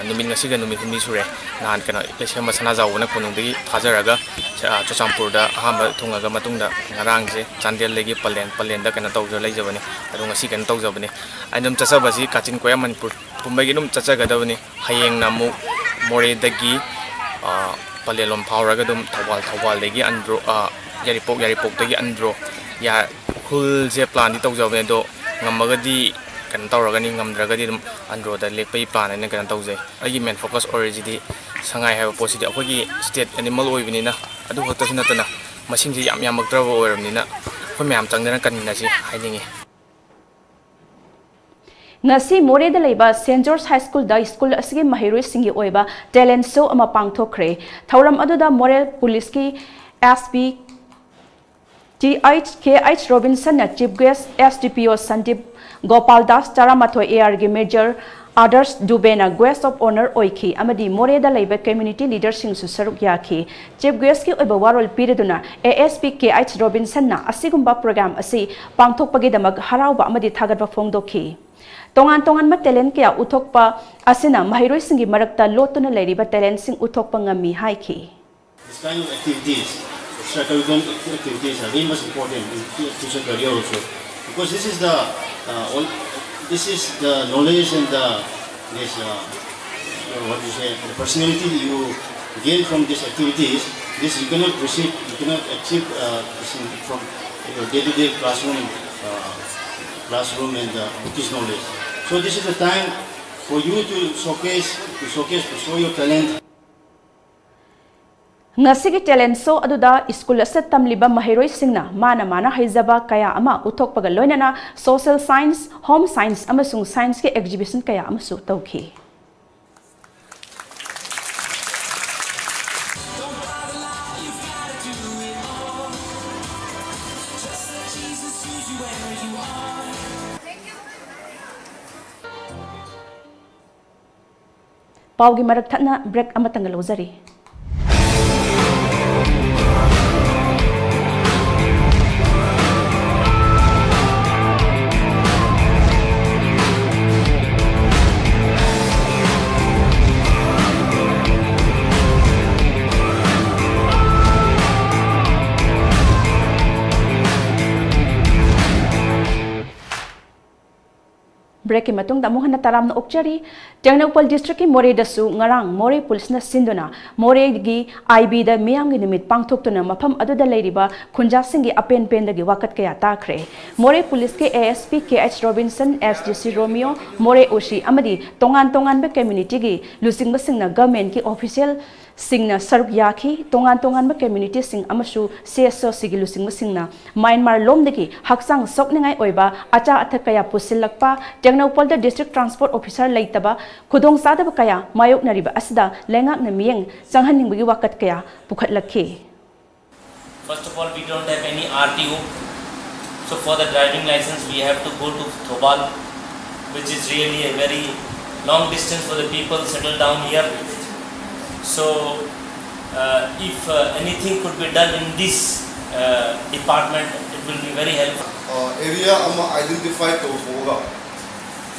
ꯅꯨꯃꯤꯠ ꯉꯁꯤꯒ ꯅꯨꯃꯤꯠ ꯍꯨꯝꯅꯤ ꯁꯨꯔꯦ꯫ ꯅꯍꯥꯟ ꯀꯩꯅꯣ ꯂꯩꯁꯦꯝꯕ ꯁꯅꯥꯖꯥꯎꯕꯅ ꯀꯣꯅꯨꯡꯗꯒꯤ ꯊꯥꯖꯔꯒ ꯆꯨꯔꯆꯥꯟꯄꯨꯔꯗ ꯑꯍꯥꯟꯕ ꯊꯨꯡꯉꯒ ꯃꯇꯨꯡꯗ ꯉꯔꯥꯡꯁꯦ ꯆꯥꯟꯗꯦꯜꯗꯒꯤ ꯄꯂꯦꯟ ꯄꯂꯦꯟꯗ ꯀꯩꯅꯣ ꯇꯧꯖ ꯂꯩꯖꯕꯅꯤ꯫ ꯑꯗꯣ ꯉꯁꯤ ꯀꯩꯅꯣ ꯇꯧꯖꯕꯅꯤ꯫ ꯑꯩ ꯑꯗꯨꯝ ꯆꯠꯆꯕꯁꯤ ꯀꯥꯆꯤꯟ ꯀꯣꯌꯥ ꯃꯅꯤꯄꯨꯔ ꯄꯨꯝꯕꯒꯤ ꯑꯗꯨꯝ ꯆꯠꯆꯒꯗꯕꯅꯤ꯫ ꯍꯌꯦꯡꯅ ꯑꯃꯨꯛ ꯃꯣꯔꯦꯗꯒꯤ ꯄꯂꯦꯜꯂꯣꯝ ꯐꯥꯎꯔꯒ ꯑꯗꯨꯝ ꯊꯧꯕꯥꯜ, ꯊꯧꯕꯥꯜꯗꯒꯤ ꯑꯟꯗ꯭ꯔꯣ, ꯌꯥꯏꯔꯤꯄꯣꯛ, ꯌꯥꯏꯔꯤꯄꯣꯛꯇꯒꯤ ꯑꯟꯗ꯭ꯔꯣ, ꯎꯈ꯭ꯔꯨꯜꯁꯦ ꯄ꯭ꯂꯥꯟꯗꯤ ꯇꯧꯖꯕꯅꯦ꯫ ꯑꯗꯣ ꯉꯝꯃꯒꯗꯤ ꯀꯩꯅꯣ ꯇꯧꯔꯒꯅꯤ, ꯉꯝꯗ꯭ꯔꯒꯗꯤ ꯑꯗꯨꯝ ꯑꯟꯗ꯭ꯔꯣꯗ ꯂꯦꯛꯄꯒꯤ ꯄ꯭ꯂꯥꯟ ꯑꯩꯅ ꯀꯩꯅꯣ ꯇꯧꯖꯩ꯫ ꯑꯩꯒꯤ ꯃꯦꯟ ꯐꯣꯀꯁ ꯑꯣꯏꯔꯤꯁꯤꯗꯤ ꯁꯉꯥꯏ ꯍꯥꯏꯕ ꯄꯣꯠꯁꯤꯗꯤ ꯑꯩꯈꯣꯏꯒꯤ ꯁ꯭ꯇꯦꯠ ꯑꯦꯅꯤꯃꯦꯜ ꯑꯣꯏꯕꯅꯤꯅ, ꯑꯗꯨ ꯈꯛꯇꯁꯨ ꯅꯠꯇꯅ ꯃꯁꯤꯡꯁꯤ ꯌꯥꯝ ꯌꯥꯝꯃꯛꯇ꯭ꯔꯕ ꯑꯣꯏꯔꯕꯅꯤꯅ ꯑꯩꯈꯣꯏ ꯃꯌꯥꯝ ꯆꯪꯗꯅ ꯀꯟꯃꯤꯟꯅꯁꯤ ꯍꯥꯏꯅꯤꯡꯉꯤ꯫ ꯉꯁꯤ ꯃꯣꯔꯦꯗ ꯂꯩꯕ ꯁꯦꯟ ꯖꯣꯔꯖ ꯍꯥꯏ ꯁ꯭ꯀꯨꯜꯗ ꯁ꯭ꯀꯨꯜ ꯑꯁꯤꯒꯤ ꯃꯍꯩꯔꯣꯏꯁꯤꯡꯒꯤ ꯑꯣꯏꯕ ꯇꯦꯂꯦꯟ ꯁꯣ ꯑꯃ ꯄꯥꯡꯊꯣꯛꯈ꯭ꯔꯦ꯫ ꯊꯧꯔꯝ ꯑꯗꯨꯗ ꯃꯣꯔꯦ ꯄꯨꯂꯤꯁꯀꯤ SP Th Kh Robinsonꯅ chief guest, SDPO Sandeep Gopal Das, ꯇꯔꯥꯃꯥꯊꯣꯏ ARꯒꯤ ꯃꯦꯖꯔ ꯑꯥꯗꯔꯁ ꯗꯨꯕꯦꯅ ꯒꯦꯁ ꯑꯣꯐ ꯑꯣꯅꯔ ꯑꯣꯏꯈꯤ ꯑꯃꯗꯤ ꯃꯣꯔꯦꯗ ꯂꯩꯕ ꯀꯝꯃ꯭ꯌꯨꯅꯤꯇꯤ ꯂꯤꯗꯔꯁꯤꯡꯁꯨ ꯁꯔꯨꯛ ꯌꯥꯈꯤ꯫ ꯆꯤꯐ ꯒꯦꯁꯀꯤ ꯑꯣꯏꯕ ꯋꯥꯔꯣꯜ ꯄꯤꯔꯗꯨꯅ ASP Kh Robinsonꯅ ꯑꯁꯤꯒꯨꯝꯕ ꯄ꯭ꯔꯣꯒ꯭ꯔꯥꯝ ꯑꯁꯤ ꯄꯥꯡꯊꯣꯛꯄꯒꯤꯗꯃꯛ ꯍꯔꯥꯎꯕ ꯑꯃꯗꯤ ꯊꯥꯒꯠꯄ ꯐꯣꯡꯗꯣꯛꯈꯤ꯫ ꯇꯣꯉꯥꯟ ꯇꯣꯉꯥꯟꯕ ꯇꯦꯂꯦꯟ ꯀꯌꯥ ꯎꯠꯊꯣꯛꯄ ꯑꯁꯤꯅ ꯃꯍꯩꯔꯣꯏꯁꯤꯡꯒꯤ ꯃꯔꯛꯇ ꯂꯣꯠꯇꯨꯅ ꯂꯩꯔꯤꯕ ꯇꯦꯂꯦꯟꯁꯤꯡ ꯎꯠꯊꯣꯛꯄ ꯉꯝꯃꯤ ꯍꯥꯏꯈꯤ꯫ This kind of activities, extracurricular activities are very much important in fu- future career also. Because this is the uh, all, this is the knowledge and the this uh, uh, what you say, the personality you gain from these activities. This you cannot receive, you cannot achieve uh, this in, from your day-to-day classroom, uh, classroom and uh, bookish knowledge. So this is the time for you to showcase, to showcase, to show your talent. ꯉꯁꯤꯒꯤ talent ꯁꯣ ꯑꯗꯨꯗ school ꯑꯁꯤꯗ ꯇꯝꯂꯤꯕ ꯃꯍꯩꯔꯣꯏꯁꯤꯡꯅ ꯃꯥꯅ ꯃꯥꯅ ꯍꯩꯖꯕ ꯀꯌꯥ ꯑꯃ ꯎꯠꯊꯣꯛꯄꯒ ꯂꯣꯏꯅꯅ ꯁꯣꯁꯦꯜ ꯁꯥꯏꯟꯁ, ꯍꯣꯝ ꯁꯥꯏꯟꯁ ꯑꯃꯁꯨꯡ ꯁꯥꯏꯟꯁꯀꯤ ꯑꯦꯛꯖꯤꯕꯤꯁꯟ ꯀꯌꯥ ꯑꯃꯁꯨ ꯇꯧꯈꯤ꯫ ꯄꯥꯎꯒꯤ ꯃꯔꯛ ꯊꯠꯅ ꯕ꯭ꯔꯦꯛ ꯑꯃꯇꯪꯒ ꯂꯧꯖꯔꯤ꯫ Breakꯀꯤ ꯃꯇꯨꯡꯗ ꯑꯃꯨꯛ ꯍꯟꯅ ꯇꯔꯥꯝꯅ ꯑꯣꯛꯆꯔꯤ꯫ ꯇꯦꯡꯅꯧꯄꯜ districtꯀꯤ ꯃꯣꯔꯦꯗꯁꯨ ꯉꯔꯥꯡ ꯃꯣꯔꯦ policeꯅ ꯁꯤꯟꯗꯨꯅ ꯃꯣꯔꯦꯒꯤ IBꯗ ꯃꯤꯌꯥꯝꯒꯤ ꯅꯨꯃꯤꯠ ꯄꯥꯡꯊꯣꯛꯇꯨꯅ ꯃꯐꯝ ꯑꯗꯨꯗ ꯂꯩꯔꯤꯕ ꯈꯨꯟꯖꯥꯁꯤꯡꯒꯤ ꯑꯄꯦꯟ ꯄꯦꯟꯗꯒꯤ ꯋꯥꯀꯠ ꯀꯌꯥ ꯇꯥꯈ꯭ꯔꯦ꯫ ꯃꯣꯔꯦ policeꯀꯤ ASP KH Robinson, SDC Romeo, ꯃꯣꯔꯦ OC ꯑꯃꯗꯤ ꯇꯣꯉꯥꯟ ꯇꯣꯉꯥꯟꯕ communityꯒꯤ ꯂꯨꯆꯤꯡꯕꯁꯤꯡꯅ governmentꯀꯤ official ꯁꯤꯡꯅ ꯁꯔꯨꯛ ꯌꯥꯈꯤ꯫ ꯇꯣꯉꯥꯟ ꯇꯣꯉꯥꯟꯕ communityꯁꯤꯡ ꯑꯃꯁꯨ CSOCꯒꯤ ꯂꯨꯆꯤꯡꯕꯁꯤꯡꯅ ꯃ꯭ꯌꯥꯟꯃꯥꯔ ꯂꯣꯝꯗꯒꯤ ꯍꯛꯆꯥꯡ ꯁꯣꯛꯅꯤꯡꯉꯥꯏ ꯑꯣꯏꯕ ꯑꯆꯥ ꯑꯊꯛ ꯀꯌꯥ ꯄꯨꯁꯤꯜꯂꯛꯄ, ꯇꯦꯡꯅꯧꯄꯜꯗ district transport officer ꯂꯩꯇꯕ, ꯈꯨꯗꯣꯡꯆꯥꯗꯕ ꯀꯌꯥ ꯃꯥꯌꯣꯛꯅꯔꯤꯕ ꯑꯁꯤꯗ ꯂꯩꯉꯥꯛꯅ ꯃꯤꯠꯌꯦꯡ ꯆꯪꯍꯟꯅꯤꯡꯕꯒꯤ ꯋꯥꯀꯠ ꯀꯌꯥ ꯄꯨꯈꯠꯂꯛꯈꯤ꯫ First of all, we don't have any RTO. So for the driving license, we have to go to Thoubal, which is really a very long distance for the people settled down here. So uh, if uh, anything could be done in this uh, department, it will be very helpful. Area ꯑꯃ identify ꯇꯧꯊꯣꯛꯑꯒ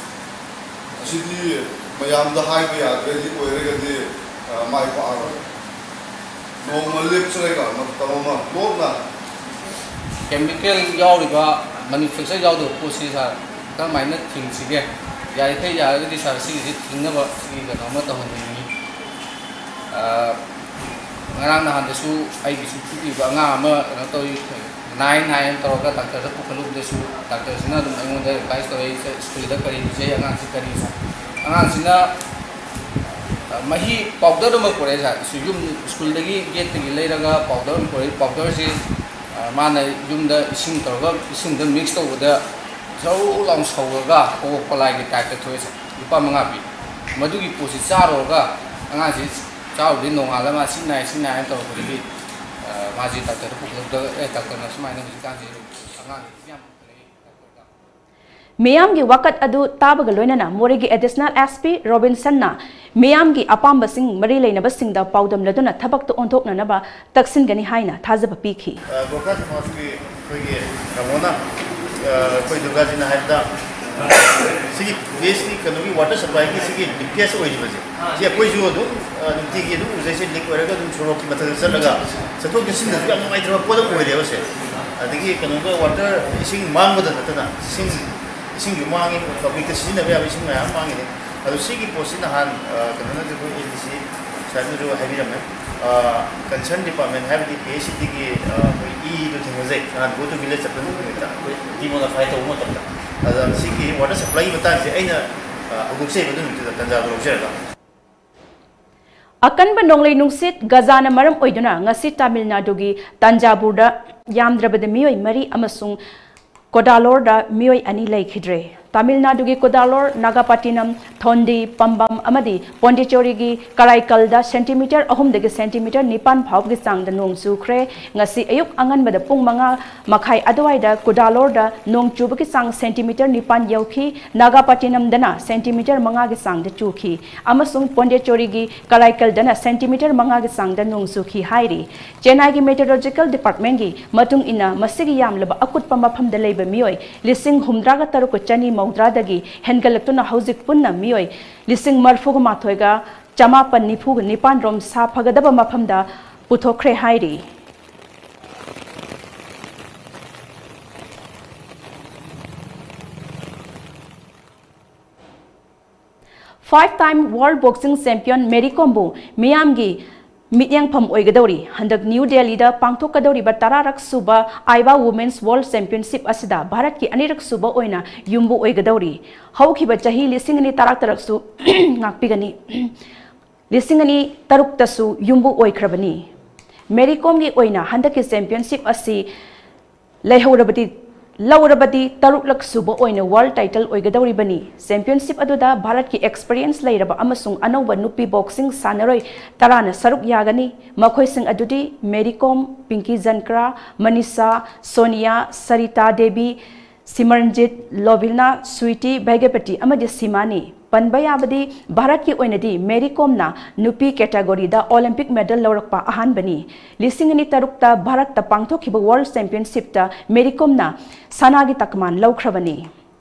ꯑꯁꯤꯗꯤ ꯃꯌꯥꯝꯗ ꯍꯥꯏꯕ ꯌꯥꯗ꯭ꯔꯦ, ꯍꯧꯖꯤꯛ ꯑꯣꯏꯔꯒꯗꯤ ꯃꯥꯏ ꯄꯥꯛꯑꯔꯣꯏ꯫ ꯅꯣꯡꯃ ꯂꯦꯞꯆꯔꯒ ꯃꯇꯝ ꯑꯃ ꯂꯣꯟꯅ ꯀꯦꯃꯤꯀꯦꯜ ꯌꯥꯎꯔꯤꯕ, ꯃꯦꯅꯨꯐꯦꯛꯆꯔ ꯌꯥꯎꯗꯕ ꯄꯣꯠꯁꯤ ꯁꯥꯔ ꯀꯔꯝꯍꯥꯏꯅ ꯊꯤꯡꯁꯤꯒꯦ? ꯌꯥꯔꯤꯈꯩ ꯌꯥꯔꯒꯗꯤ ꯁꯥꯔ ꯁꯤꯒꯤꯁꯤ ꯊꯤꯡꯅꯕ ꯁꯤꯒꯤ ꯀꯩꯅꯣ ꯑꯃ ꯇꯧꯍꯟꯅꯤꯡꯉꯤ꯫ ꯉꯔꯥꯡ ꯅꯍꯥꯟꯗꯁꯨ ꯑꯩꯒꯤꯁꯨ ꯄꯤꯛꯂꯤꯕ ꯑꯉꯥꯡ ꯑꯃ ꯀꯩꯅꯣ ꯇꯧꯏ, ꯅꯥꯏ ꯅꯥꯏꯅ ꯇꯧꯔꯒ ꯗꯥꯛꯇꯔꯗ ꯄꯨꯈꯠꯂꯨꯕꯗꯁꯨ ꯗꯥꯛꯇꯔꯁꯤꯅ ꯑꯗꯨꯝ ꯑꯩꯉꯣꯟꯗ ꯑꯦꯗꯚꯥꯏꯁ ꯇꯧꯔꯛꯏ, ꯁ꯭ꯀꯨꯜꯗ ꯀꯔꯤ ꯄꯤꯖꯩ, ꯑꯉꯥꯡꯁꯤ ꯀꯔꯤ ꯆꯥꯏ꯫ ꯑꯉꯥꯡꯁꯤꯅ ꯃꯍꯤ ꯄꯥꯎꯗꯔ ꯑꯃ ꯄꯨꯔꯛꯑꯦ ꯁꯥꯔ꯫ ꯌꯨꯝ ꯁ꯭ꯀꯨꯜꯗꯒꯤ ꯒꯦꯠꯇꯒꯤ ꯂꯩꯔꯒ ꯄꯥꯎꯗꯔ ꯑꯃ ꯄꯨꯔꯛꯏ꯫ ꯄꯥꯎꯗꯔꯁꯤ ꯃꯥꯅ ꯌꯨꯝꯗ ꯏꯁꯤꯡ ꯇꯧꯔꯒ, ꯏꯁꯤꯡꯗ ꯃꯤꯛꯁ ꯇꯧꯕꯗ ꯖꯧ ꯂꯥꯎ ꯁꯧꯔꯒ ꯀꯣꯀꯥ ꯀꯣꯂꯥꯒꯤ ꯇꯥꯏꯞꯇ ꯊꯣꯛꯑꯦ ꯁꯥꯔ꯫ ꯂꯨꯄꯥ ꯃꯉꯥ ꯄꯤ꯫ ꯃꯗꯨꯒꯤ ꯄꯣꯠꯁꯤ ꯆꯥꯔꯨꯔꯒ ꯑꯉꯥꯡꯁꯤ ꯆꯥꯔꯨꯕꯗꯒꯤ ꯅꯣꯡꯉꯥꯜꯂꯒ ꯃꯥ ꯁꯤ ꯅꯥꯏ, ꯁꯤ ꯅꯥꯏ ꯍꯥꯏꯅ ꯇꯧꯔꯛꯄꯗꯒꯤ ꯃꯥꯁꯤ ꯗꯥꯛꯇꯔꯗ ꯄꯨꯈꯠꯂꯨꯕꯗ, "ꯑꯦ, ꯗꯥꯛꯇꯔꯅ ꯁꯨꯃꯥꯏꯅ ꯍꯧꯖꯤꯛꯀꯥꯟꯁꯤ ꯑꯉꯥꯡꯁꯤ ꯌꯥꯝ ꯐꯔꯦ, ꯗꯥꯛꯇꯔ ꯀꯥꯞꯄꯣ"꯫ ꯃꯤꯌꯥꯝꯒꯤ ꯋꯥꯀꯠ ꯑꯗꯨ ꯇꯥꯕꯒ ꯂꯣꯏꯅꯅ ꯃꯣꯔꯦꯒꯤ Additional SP Robinsonꯅ ꯃꯤꯌꯥꯝꯒꯤ ꯑꯄꯥꯝꯕꯁꯤꯡ ꯃꯔꯤ ꯂꯩꯅꯕꯁꯤꯡꯗ ꯄꯥꯎꯗꯝꯂꯗꯨꯅ ꯊꯕꯛꯇ ꯑꯣꯟꯊꯣꯛꯅꯅꯕ ꯇꯛꯁꯤꯟꯒꯅꯤ ꯍꯥꯏꯅ ꯊꯥꯖꯕ ꯄꯤꯈꯤ꯫ ꯒꯣꯔꯈꯥ ꯁꯃꯥꯖꯀꯤ ꯑꯩꯈꯣꯏꯒꯤ ꯇꯥꯃꯣꯅ, ꯑꯩꯈꯣꯏ ꯗꯨꯔꯒꯥꯖꯤꯅ ꯍꯥꯏꯕꯗ ꯁꯤꯒꯤ ꯄ꯭ꯂꯦꯁꯀꯤ ꯀꯩꯅꯣꯒꯤ ꯋꯥꯇꯔ ꯁꯄ꯭ꯂꯥꯏꯒꯤ ꯁꯤꯒꯤ ꯂꯤꯀꯦꯖ ꯑꯣꯏꯔꯤꯕꯁꯦ, ꯁꯤ ꯑꯩꯈꯣꯏꯁꯨ ꯑꯗꯨꯝ ꯅꯨꯡꯇꯤꯒꯤ ꯑꯗꯨꯝ ꯎꯖꯩꯁꯦ, ꯂꯤꯛ ꯑꯣꯏꯔꯒ ꯑꯗꯨꯝ ꯁꯣꯔꯣꯛꯀꯤ ꯃꯊꯛꯇ ꯆꯠꯂꯒ ꯆꯠꯊꯣꯛ ꯆꯠꯁꯤꯟꯗꯁꯨ ꯌꯥꯝ ꯅꯨꯡꯉꯥꯏꯇ꯭ꯔꯕ ꯄꯣꯠ ꯑꯃ ꯑꯣꯏꯔꯦꯕ ꯁꯦ꯫ ꯑꯗꯒꯤ ꯀꯩꯅꯣꯒ ꯋꯥꯇꯔ ꯏꯁꯤꯡ ꯃꯥꯡꯕꯗ ꯅꯠꯇꯅ ꯏꯁꯤꯡ ꯏꯁꯤꯡꯁꯨ ꯃꯥꯡꯉꯤ, ꯄꯕ꯭ꯂꯤꯛꯇ ꯁꯤꯖꯤꯟꯅꯕ ꯌꯥꯕ ꯏꯁꯤꯡ ꯃꯌꯥꯝ ꯃꯥꯡꯉꯤꯅꯤ꯫ ꯑꯗꯣ ꯁꯤꯒꯤ ꯄꯣꯠꯁꯤ ꯅꯍꯥꯟ, ꯑ, ꯀꯩꯅꯣꯅꯁꯨ, ꯑꯩꯈꯣꯏ ꯑꯦ ꯗꯤ ꯁꯤ ꯁꯥꯍꯦꯕꯅꯁꯨ ꯍꯥꯏꯕꯤꯔꯝꯃꯦ, ꯀꯟꯁꯔꯟ ꯗꯤꯄꯥꯔꯠꯃꯦꯟ, ꯍꯥꯏꯕꯗꯤ ꯄꯤ ꯑꯩꯆ ꯁꯤ ꯗꯤꯒꯤ ꯑꯩꯈꯣꯏ ꯏꯗꯣ ꯊꯦꯡꯅꯖꯩ, ꯅꯍꯥꯟ ꯒꯣ ꯇꯨ ꯚꯤꯂꯦꯖ ꯆꯠꯄ ꯅꯨꯃꯤꯠꯇ ꯑꯩꯈꯣꯏ ꯗꯤꯃꯣꯅꯤꯐꯥꯏ ꯇꯧꯕ ꯃꯇꯝꯗ꯫ ꯑꯗ ꯁꯤꯒꯤ ꯋꯥꯇꯔ ꯁꯄ꯭ꯂꯥꯏꯒꯤ ꯃꯇꯥꯡꯁꯦ ꯑꯩꯅ, ꯑ, ꯍꯧꯗꯣꯛꯆꯩꯕ ꯑꯗꯨ ꯅꯨꯃꯤꯠꯇꯨꯗ ꯇꯟꯖꯥꯗꯣ ꯂꯧꯖꯔꯒ꯫ ꯑꯀꯟꯕ ꯅꯣꯡꯂꯩ ꯅꯨꯡꯁꯤꯠ ꯒꯖꯥꯅ ꯃꯔꯝ ꯑꯣꯏꯗꯨꯅ ꯉꯁꯤ ꯇꯥꯃꯤꯜ ꯅꯥꯗꯨꯒꯤ ꯇꯥꯟꯖꯥꯕꯨꯔꯗ ꯌꯥꯝꯗ꯭ꯔꯕꯗ ꯃꯤꯑꯣꯏ ꯃꯔꯤ ꯑꯃꯁꯨꯡ ꯀꯣꯗꯥꯂꯣꯔꯗ ꯃꯤꯑꯣꯏ ꯑꯅꯤ ꯂꯩꯈꯤꯗ꯭ꯔꯦ꯫ ꯇꯥꯃꯤꯜ ꯅꯥꯗꯨꯒꯤ ꯀꯣꯗꯥꯂꯣꯔ, ꯅꯥꯒꯥꯄꯥꯇꯤꯅꯝ, ꯊꯣꯟꯗꯤ, ꯄꯝꯕꯝ ꯑꯃꯗꯤ ꯄꯣꯟꯗꯤꯆꯦꯔꯤꯒꯤ ꯀꯔꯥꯏꯀꯜꯗ ꯁꯦꯟꯇꯤꯃꯤꯇꯔ ꯑꯍꯨꯝꯗꯒꯤ ꯁꯦꯟꯇꯤꯃꯤꯇꯔ ꯅꯤꯄꯥꯟ ꯐꯥꯎꯕꯒꯤ ꯆꯥꯡꯗ ꯅꯣꯡ ꯆꯨꯈ꯭ꯔꯦ꯫ ꯉꯁꯤ ꯑꯌꯨꯛ ꯑꯉꯟꯕꯗ ꯄꯨꯡ ꯃꯉꯥ ꯃꯈꯥꯏ ꯑꯗꯨꯋꯥꯏꯗ ꯀꯨꯗꯥꯂꯣꯔꯗ ꯅꯣꯡ ꯆꯨꯕꯒꯤ ꯆꯥꯡ ꯁꯦꯟꯇꯤꯃꯤꯇꯔ ꯅꯤꯄꯥꯟ ꯌꯧꯈꯤ꯫ ꯅꯥꯒꯥꯄꯥꯇꯤꯅꯝꯗꯅ ꯁꯦꯟꯇꯤꯃꯤꯇꯔ ꯃꯉꯥꯒꯤ ꯆꯥꯡꯗ ꯆꯨꯈꯤ ꯑꯃꯁꯨꯡ ꯄꯣꯟꯗꯤꯆꯦꯔꯤꯒꯤ ꯀꯔꯥꯏꯀꯜꯗꯅ ꯁꯦꯟꯇꯤꯃꯤꯇꯔ ꯃꯉꯥꯒꯤ ꯆꯥꯡꯗ ꯅꯣꯡ ꯆꯨꯈꯤ ꯍꯥꯏꯔꯤ꯫ ꯆꯦꯟꯅꯥꯏꯒꯤ ꯃꯦꯇꯤꯑꯣꯔꯣꯂꯣꯖꯤꯀꯦꯜ ꯗꯤꯄꯥꯔꯠꯃꯦꯟꯒꯤ ꯃꯇꯨꯡ ꯏꯟꯅ, ꯃꯁꯤꯒꯤ ꯌꯥꯝꯂꯕ ꯑꯀꯨꯠꯄ ꯃꯐꯝꯗ ꯂꯩꯕ ꯃꯤꯑꯣꯏ ꯂꯤꯁꯤꯡ ꯍꯨꯝꯗ꯭ꯔꯥꯒ ꯇꯔꯨꯛꯀ ꯆꯅꯤ ꯃꯧꯗ꯭ꯔꯥꯗꯒꯤ ꯍꯦꯟꯒꯠꯂꯛꯇꯨꯅ ꯍꯧꯖꯤꯛ ꯄꯨꯟꯅ ꯃꯤꯑꯣꯏ ꯂꯤꯁꯤꯡ ꯃꯔꯤꯐꯨꯒ ꯃꯥꯊꯣꯏꯒ ꯆꯃꯥꯄꯟ ꯅꯤꯐꯨ ꯅꯤꯄꯥꯟ ꯔꯣꯝ ꯁꯥ ꯐꯒꯗꯕ ꯃꯐꯝꯗ ꯄꯨꯊꯣꯛꯈ꯭ꯔꯦ ꯍꯥꯏꯔꯤ꯫ Five time world boxing champion Mary ꯀꯣꯝꯕꯨ ꯃꯤꯌꯥꯝꯒꯤ ꯃꯤꯠꯌꯦꯡꯐꯝ ꯑꯣꯏꯒꯗꯧꯔꯤ꯫ ꯍꯟꯗꯛ ꯅ꯭ꯌꯨ ꯗꯦꯜꯂꯤꯗ ꯄꯥꯡꯊꯣꯛꯀꯗꯧꯔꯤꯕ ꯇꯔꯥꯔꯛ ꯁꯨꯕ ꯑꯥꯏꯕꯥ ꯋꯨꯃꯦꯟꯁ ꯋꯥꯔꯜꯗ ꯆꯦꯝꯄꯤꯌꯟꯁꯤꯞ ꯑꯁꯤꯗ ꯚꯥꯔꯠꯀꯤ ꯑꯅꯤꯔꯛ ꯁꯨꯕ ꯑꯣꯏꯅ ꯌꯨꯝꯕꯨ ꯑꯣꯏꯒꯗꯧꯔꯤ꯫ ꯍꯧꯈꯤꯕ ꯆꯍꯤ ꯂꯤꯁꯤꯡ ꯑꯅꯤ ꯇꯔꯥꯇꯔꯨꯛꯁꯨ ꯉꯥꯛꯄꯤꯒꯅꯤ꯫ ꯂꯤꯁꯤꯡ ꯑꯅꯤ ꯇꯔꯨꯛꯇꯁꯨ ꯌꯨꯝꯕꯨ ꯑꯣꯏꯈ꯭ꯔꯕꯅꯤ꯫ ꯃꯦꯔꯤ ꯀꯣꯝꯒꯤ ꯑꯣꯏꯅ ꯍꯟꯗꯛꯀꯤ ꯆꯦꯝꯄꯤꯌꯟꯁꯤꯞ ꯑꯁꯤ ꯂꯩꯍꯧꯔꯕꯗꯤ, ꯂꯧꯔꯕꯗꯤ ꯇꯔꯨꯛꯂꯛ ꯁꯨꯕ ꯑꯣꯏꯅ ꯋꯥꯔꯜꯗ ꯇꯥꯏꯇꯜ ꯑꯣꯏꯒꯗꯧꯔꯤꯕꯅꯤ꯫ ꯆꯦꯝꯄꯤꯌꯟꯁꯤꯞ ꯑꯗꯨꯗ ꯚꯥꯔꯠꯀꯤ ꯑꯦꯛꯁꯄꯤꯔꯤꯌꯦꯟꯁ ꯂꯩꯔꯕ ꯑꯃꯁꯨꯡ ꯑꯅꯧꯕ ꯅꯨꯄꯤ ꯕꯣꯛꯁꯤꯡ ꯁꯥꯟꯅꯔꯣꯏ ꯇꯔꯥꯅ ꯁꯔꯨꯛ ꯌꯥꯒꯅꯤ꯫ ꯃꯈꯣꯏꯁꯤꯡ ꯑꯗꯨꯗꯤ ꯃꯦꯔꯤ ꯀꯣꯝ, ꯄꯤꯡꯀꯤ ꯖꯟꯀ꯭ꯔꯥ, ꯃꯅꯤꯁꯥ, ꯁꯣꯅꯤꯌꯥ, ꯁꯔꯤꯇꯥ ꯗꯦꯕꯤ, ꯁꯤꯃꯔꯟꯖꯤꯠ, ꯂꯣꯚꯤꯜꯅꯥ, ꯁ꯭ꯋꯤꯇꯤ, ꯚꯩꯒ꯭ꯌꯄꯇꯤ ꯑꯃꯗꯤ ꯁꯤꯃꯥꯅꯤ꯫ ꯄꯟꯕ ꯌꯥꯕꯗꯤ, ꯚꯥꯔꯠꯀꯤ ꯑꯣꯏꯅꯗꯤ ꯃꯦꯔꯤ ꯀꯣꯝꯅ ꯅꯨꯄꯤ ꯀꯦꯇꯥꯒꯣꯔꯤꯗ ꯑꯣꯂꯤꯝꯄꯤꯛ ꯃꯦꯗꯜ ꯂꯧꯔꯛꯄ ꯑꯍꯥꯟꯕꯅꯤ꯫ ꯂꯤꯁꯤꯡ ꯑꯅꯤ ꯇꯔꯨꯛꯇ ꯚꯥꯔꯠꯇ ꯄꯥꯡꯊꯣꯛꯈꯤꯕ ꯋꯥꯔꯜꯗ ꯆꯦꯝꯄꯤꯌꯟꯁꯤꯞꯇ ꯃꯦꯔꯤ ꯀꯣꯝꯅ ꯁꯅꯥꯒꯤ ꯇꯀꯃꯥꯟ ꯂꯧꯈ꯭ꯔꯕꯅꯤ꯫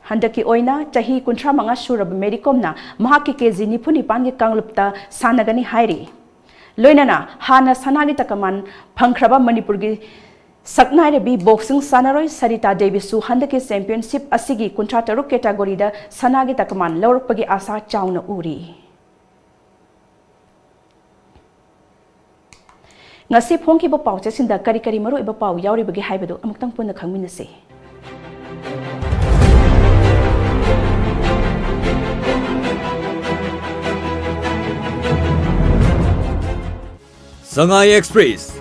ꯍꯟꯗꯛꯀꯤ ꯑꯣꯏꯅ ꯆꯍꯤ ꯀꯨꯟꯊ꯭ꯔꯥ ꯃꯉꯥ ꯁꯨꯔꯕ ꯃꯦꯔꯤ ꯀꯣꯝꯅ ꯃꯍꯥꯛꯀꯤ ꯀꯦ ꯖꯤ ꯅꯤꯐꯨ ꯅꯤꯄꯥꯟꯒꯤ ꯀꯥꯡꯂꯨꯞꯇ ꯁꯥꯟꯅꯒꯅꯤ ꯍꯥꯏꯔꯤ꯫ ꯂꯣꯏꯅꯅ ꯍꯥꯟꯅ ꯁꯅꯥꯒꯤ ꯇꯀꯃꯥꯟ ꯐꯪꯈ꯭ꯔꯕ ꯃꯅꯤꯄꯨꯔꯒꯤ ꯁꯛꯅꯥꯏꯔꯕꯤ boxing ꯁꯥꯟꯅꯔꯣꯏ ꯁꯔꯤꯇꯥ ꯗꯦꯕꯤꯁꯨ ꯍꯟꯗꯛꯀꯤ championship ꯑꯁꯤꯒꯤ ꯀꯨꯟꯊ꯭ꯔꯥ ꯇꯔꯨꯛ categoryꯗ ꯁꯅꯥꯒꯤ ꯇꯀꯃꯥꯟ ꯂꯧꯔꯛꯄꯒꯤ ꯑꯥꯁꯥ ꯆꯥꯎꯅ ꯎꯔꯤ꯫ ꯉꯁꯤ ꯐꯣꯡꯈꯤꯕ ꯄꯥꯎꯆꯦꯁꯤꯡꯗ ꯀꯔꯤ ꯀꯔꯤ ꯃꯔꯨꯑꯣꯏꯕ ꯄꯥꯎ ꯌꯥꯎꯔꯤꯕꯒꯦ ꯍꯥꯏꯕꯗꯨ ꯑꯃꯨꯛꯇꯪ ꯄꯨꯟꯅ ꯈꯪꯃꯤꯟꯅꯁꯤ꯫ ꯁꯉꯥꯏ Express꯫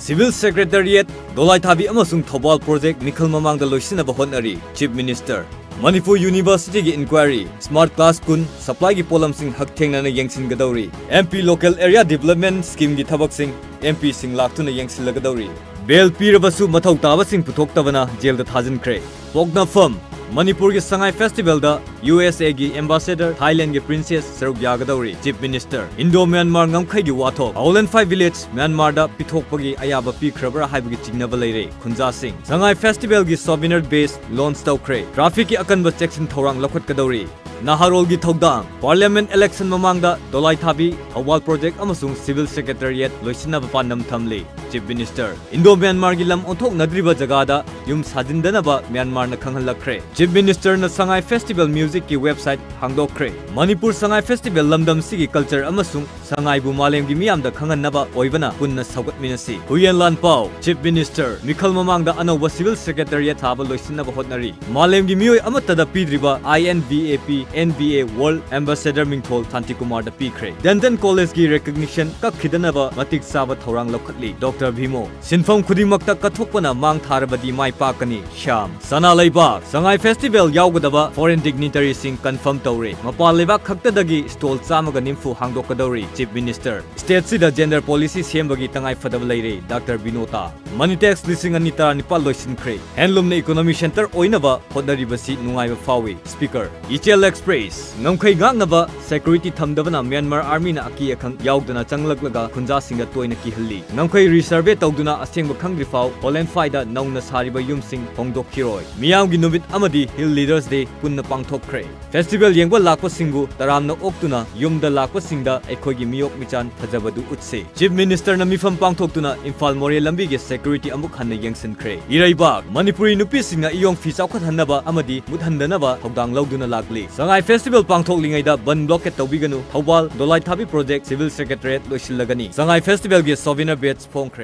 Civil Secretariat, ꯗꯣꯂꯥꯏꯊꯥꯕꯤ ꯑꯃꯁꯨꯡ ꯊꯧꯕꯥꯜ project ꯃꯤꯈꯜ ꯃꯃꯥꯡꯗ ꯂꯣꯏꯁꯤꯟꯅꯕ ꯍꯣꯠꯅꯔꯤ, Chief Minister꯫ Manipur Universityꯒꯤ inquiry, smart class ꯀꯨꯟ, supplyꯒꯤ ꯄꯣꯠꯂꯝꯁꯤꯡ ꯍꯛꯊꯦꯡꯅꯅ ꯌꯦꯡꯁꯤꯟꯒꯗꯧꯔꯤ꯫ MP Local Area Development Schemeꯒꯤ ꯊꯕꯛꯁꯤꯡ MPꯁꯤꯡ ꯂꯥꯛꯇꯨꯅ ꯌꯦꯡꯁꯤꯜꯂꯒꯗꯧꯔꯤ꯫ Bail ꯄꯤꯔꯕꯁꯨ ꯃꯊꯧ ꯇꯥꯕꯁꯤꯡ ꯄꯨꯊꯣꯛꯇꯕꯅ jailꯗ ꯊꯥꯖꯤꯟꯈ꯭ꯔꯦ꯫ ꯄꯣꯛꯅꯐꯝ, ꯃꯅꯤꯄꯨꯔꯒꯤ ꯁꯉꯥꯏ Festivalꯗ USAꯒꯤ Ambassador, Thailandꯒꯤ Princess ꯁꯔꯨꯛ ꯌꯥꯒꯗꯧꯔꯤ꯫ Chief Minister, Indo-Myanmar ꯉꯝꯈꯩꯒꯤ ꯋꯥꯊꯣꯛ, Aolenphai Village ꯃ꯭ꯌꯥꯟꯃꯥꯔꯗ ꯄꯤꯊꯣꯛꯄꯒꯤ ꯑꯌꯥꯕ ꯄꯤꯈ꯭ꯔꯕ꯭ꯔꯥ ꯍꯥꯏꯕꯒꯤ ꯆꯤꯡꯅꯕ ꯂꯩꯔꯦ꯫ ꯈꯨꯟꯖꯥꯁꯤꯡ, ꯁꯉꯥꯏ Festivalꯒꯤ souvenir base launch ꯇꯧꯈ꯭ꯔꯦ꯫ Trafficꯀꯤ ꯑꯀꯟꯕ ꯆꯦꯛꯁꯤꯟ ꯊꯧꯔꯥꯡ ꯂꯧꯈꯠꯀꯗꯧꯔꯤ꯫ ꯅꯍꯥꯔꯣꯜꯒꯤ ꯊꯧꯗꯥꯡ, Parliament election ꯃꯃꯥꯡꯗ ꯗꯣꯂꯥꯏꯊꯥꯕꯤ, ꯊꯧꯕꯥꯜ project ꯑꯃꯁꯨꯡ Civil Secretariat ꯂꯣꯏꯁꯤꯟꯅꯕ ꯄꯥꯟꯗꯝ ꯊꯝꯂꯤ꯫ Chief Minister, Indo-Myanmarꯒꯤ ꯂꯝ ꯑꯣꯟꯊꯣꯛꯅꯗ꯭ꯔꯤꯕ ꯖꯒꯥꯗ ꯌꯨꯝ ꯁꯥꯖꯤꯟꯗꯅꯕ ꯃ꯭ꯌꯥꯟꯃꯥꯔꯅ ꯈꯪꯍꯜꯂꯛꯈ꯭ꯔꯦ꯫ Chief Ministerꯅ ꯁꯉꯥꯏ Festival Musicꯀꯤ website ꯍꯥꯡꯗꯣꯛꯈ꯭ꯔꯦ꯫ Manipur Sangai Festival ꯂꯝꯗꯝꯁꯤꯒꯤ culture ꯑꯃꯁꯨꯡ ꯁꯉꯥꯏꯕꯨ ꯃꯥꯂꯦꯝꯒꯤ ꯃꯤꯌꯥꯝꯗ ꯈꯪꯍꯟꯅꯕ ꯑꯣꯏꯕꯅ ꯄꯨꯟꯅ ꯁꯧꯒꯠꯃꯤꯟꯅꯁꯤ꯫ ꯍꯨꯏꯌꯦꯟ ꯂꯥꯟꯄꯥꯎ, Chief Minister, ꯃꯤꯈꯜ ꯃꯃꯥꯡꯗ ꯑꯅꯧꯕ Civil Secretariat ꯁꯥꯕ ꯂꯣꯏꯁꯤꯟꯅꯕ ꯍꯣꯠꯅꯔꯤ꯫ ꯃꯥꯂꯦꯝꯒꯤ ꯃꯤꯑꯣꯏ ꯑꯃꯠꯇꯗ ꯄꯤꯗ꯭ꯔꯤꯕ INVAP, NVA World Ambassador ꯃꯤꯡꯊꯣꯜ ꯁꯥꯟꯇꯤꯀꯨꯃꯥꯔꯗ ꯄꯤꯈ꯭ꯔꯦ꯫ Dental Collegeꯀꯤ recognition ꯀꯛꯈꯤꯗꯅꯕ ꯃꯇꯤꯛ ꯆꯥꯕ ꯊꯧꯔꯥꯡ ꯂꯧꯈꯠꯂꯤ꯫ Doctor ꯚꯤꯃꯣ, ꯁꯤꯟꯐꯝ ꯈꯨꯗꯤꯡꯃꯛꯇ ꯀꯠꯊꯣꯛꯄꯅ ꯃꯥꯡ ꯊꯥꯔꯕꯗꯤ ꯃꯥꯏ ꯄꯥꯛꯀꯅꯤ꯫ ꯁ꯭ꯌꯥꯝ, ꯁꯅꯥ ꯂꯩꯕꯥꯛ, ꯁꯉꯥꯏ Festival ꯌꯥꯎꯒꯗꯕ foreign dignitaryꯁꯤꯡ confirm ꯇꯧꯔꯦ꯫ ꯃꯄꯥꯟ ꯂꯩꯕꯥꯛ ꯈꯛꯇꯗꯒꯤ stall ꯆꯥꯝꯃꯒ ꯅꯤꯐꯨ ꯍꯥꯡꯗꯣꯛꯀꯗꯧꯔꯤ꯫ Chief Minister, stateꯁꯤꯗ gender policy ꯁꯦꯝꯕꯒꯤ ꯇꯉꯥꯏ ꯐꯗꯕ ꯂꯩꯔꯦ꯫ Doctor ꯕꯤꯅꯣꯇꯥ, Money Tax ꯂꯤꯁꯤꯡ ꯑꯅꯤ ꯇꯔꯥꯅꯤꯄꯥꯜ ꯂꯣꯏꯁꯤꯟꯈ꯭ꯔꯦ꯫ Handloomꯅ economy centre ꯑꯣꯏꯅꯕ ꯍꯣꯠꯅꯔꯤꯕꯁꯤ ꯅꯨꯡꯉꯥꯏꯕ ꯐꯥꯎꯏ꯫ Speaker, ꯏꯆꯦꯜ Express, ꯉꯝꯈꯩ ꯉꯥꯛꯅꯕ security ꯊꯝꯗꯕꯅ ꯃ꯭ꯌꯥꯟꯃꯥꯔ armyꯅ ꯑꯀꯤ ꯑꯈꯪ ꯌꯥꯎꯗꯅ ꯆꯪꯂꯛꯂꯒ ꯈꯨꯟꯖꯥꯁꯤꯡꯗ ꯇꯣꯏꯅ ꯀꯤꯍꯜꯂꯤ꯫ ꯉꯝꯈꯩ ꯁꯔꯚꯦ ꯇꯧꯗꯨꯅ ꯑꯁꯦꯡꯕ ꯈꯪꯗ꯭ꯔꯤꯐꯥꯎ ꯍꯣꯂꯦꯟꯐꯥꯏꯗ ꯅꯧꯅ ꯁꯥꯔꯤꯕ ꯌꯨꯝꯁꯤꯡ ꯍꯣꯡꯗꯣꯛꯈꯤꯔꯣꯏ꯫ ꯃꯤꯌꯥꯝꯒꯤ ꯅꯨꯃꯤꯠ ꯑꯃꯗꯤ ꯍꯤꯜ ꯂꯤꯗꯔꯁ ꯗꯦ ꯄꯨꯟꯅ ꯄꯥꯡꯊꯣꯛꯈ꯭ꯔꯦ꯫ ꯐꯦꯁꯇꯤꯚꯦꯜ ꯌꯦꯡꯕ ꯂꯥꯛꯄꯁꯤꯡꯕꯨ ꯇꯔꯥꯝꯅ ꯑꯣꯛꯇꯨꯅ ꯌꯨꯝꯗ ꯂꯥꯛꯄꯁꯤꯡꯗ ꯑꯩꯈꯣꯏꯒꯤ ꯃꯤꯑꯣꯛ ꯃꯤꯆꯥꯟ ꯐꯖꯕꯗꯨ ꯎꯠꯁꯤ꯫ ꯆꯤꯐ ꯃꯤꯅꯤꯁꯇꯔꯅ ꯃꯤꯐꯝ ꯄꯥꯡꯊꯣꯛꯇꯨꯅ ꯏꯝꯐꯥꯜ ꯃꯣꯔꯦ ꯂꯝꯕꯤꯒꯤ ꯁꯦꯀ꯭ꯌꯨꯔꯤꯇꯤ ꯑꯃꯨꯛ ꯍꯟꯅ ꯌꯦꯡꯁꯤꯟꯈ꯭ꯔꯦ꯫ ꯏꯔꯩꯕꯥꯛ, ꯃꯅꯤꯄꯨꯔꯤ ꯅꯨꯄꯤꯁꯤꯡꯅ ꯏꯌꯣꯡ ꯐꯤ ꯆꯥꯎꯈꯠꯍꯟꯅꯕ ꯑꯃꯗꯤ ꯃꯨꯠꯍꯟꯗꯅꯕ ꯊꯧꯗꯥꯡ ꯂꯧꯗꯨꯅ ꯂꯥꯛꯂꯤ꯫ ꯁꯉꯥꯏ ꯐꯦꯁꯇꯤꯚꯦꯜ ꯄꯥꯡꯊꯣꯛꯂꯤꯉꯩꯗ ꯕꯟ ꯕ꯭ꯂꯣꯀꯦꯠ ꯇꯧꯕꯤꯒꯅꯨ꯫ ꯊꯧꯕꯥꯜ ꯗꯣꯂꯥꯏꯊꯥꯕꯤ ꯄ꯭ꯔꯣꯖꯦꯛ ꯁꯤꯚꯤꯜ ꯁꯦꯀ꯭ꯔꯦꯇꯔꯤꯌꯦꯠ ꯂꯣꯏꯁꯤꯜꯂꯒꯅꯤ꯫ ꯁꯉꯥꯏ ꯐꯦꯁꯇꯤꯚꯦꯜꯒꯤ ꯁꯣꯚꯦꯅꯤꯌꯔ ꯕꯦꯆ ꯐꯣꯡꯈ꯭ꯔꯦ꯫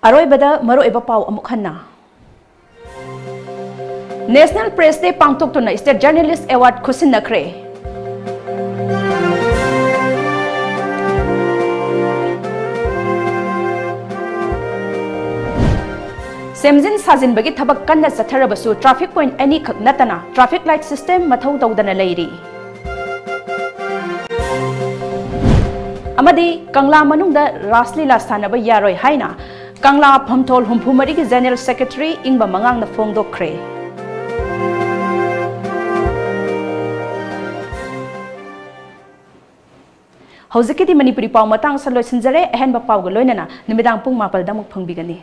ꯑꯔꯣꯏꯕꯗ ꯃꯔꯨꯑꯣꯏꯕ ꯄꯥꯎ ꯑꯃꯨꯛ ꯍꯟꯅ꯫ ꯅꯦꯁꯅꯦꯜ ꯄ꯭ꯔꯦꯁ ꯗꯦ ꯄꯥꯡꯊꯣꯛꯇꯨꯅ ꯁ꯭ꯇꯦꯠ ꯖꯔꯅꯦꯂꯤꯁ ꯑꯦꯋꯥꯔꯗ ꯈꯨꯠꯁꯤꯟꯅꯈ꯭ꯔꯦ꯫ ꯁꯦꯝꯖꯤꯟ ꯁꯥꯖꯤꯟꯕꯒꯤ ꯊꯕꯛ ꯀꯟꯅ ꯆꯠꯊꯔꯕꯁꯨ, ꯇ꯭ꯔꯥꯐꯤꯛ ꯄꯣꯏꯟꯠ ꯑꯅꯤꯈꯛ ꯅꯠꯇꯅ ꯇ꯭ꯔꯥꯐꯤꯛ ꯂꯥꯏꯠ ꯁꯤꯁꯇꯦꯝ ꯃꯊꯧ ꯇꯧꯗꯅ ꯂꯩꯔꯤ꯫ ꯑꯃꯗꯤ ꯀꯪꯂꯥ ꯃꯅꯨꯡꯗ ꯔꯥꯁ ꯂꯤꯂꯥ ꯁꯥꯟꯅꯕ ꯌꯥꯔꯣꯏ ꯍꯥꯏꯅ ꯀꯪꯂꯥ ꯐꯝꯊꯣꯜ ꯍꯨꯝꯐꯨ ꯃꯔꯤꯒꯤ ꯖꯦꯅꯔꯦꯜ ꯁꯦꯀ꯭ꯔꯦꯇꯔꯤ ꯏꯪꯕ ꯃꯉꯥꯡꯅ ꯐꯣꯡꯗꯣꯛꯈ꯭ꯔꯦ꯫ ꯍꯧꯖꯤꯛꯀꯤꯗꯤ ꯃꯅꯤꯄꯨꯔꯤ ꯄꯥꯎ ꯃꯇꯥꯡ ꯑꯁꯤꯗ ꯂꯣꯏꯁꯤꯟꯖꯔꯦ꯫ ꯑꯍꯦꯟꯕ ꯄꯥꯎꯒ ꯂꯣꯏꯅꯅ ꯅꯨꯃꯤꯗꯥꯡ ꯄꯨꯡ ꯃꯥꯄꯜꯗ ꯑꯃꯨꯛ ꯐꯪꯕꯤꯒꯅꯤ꯫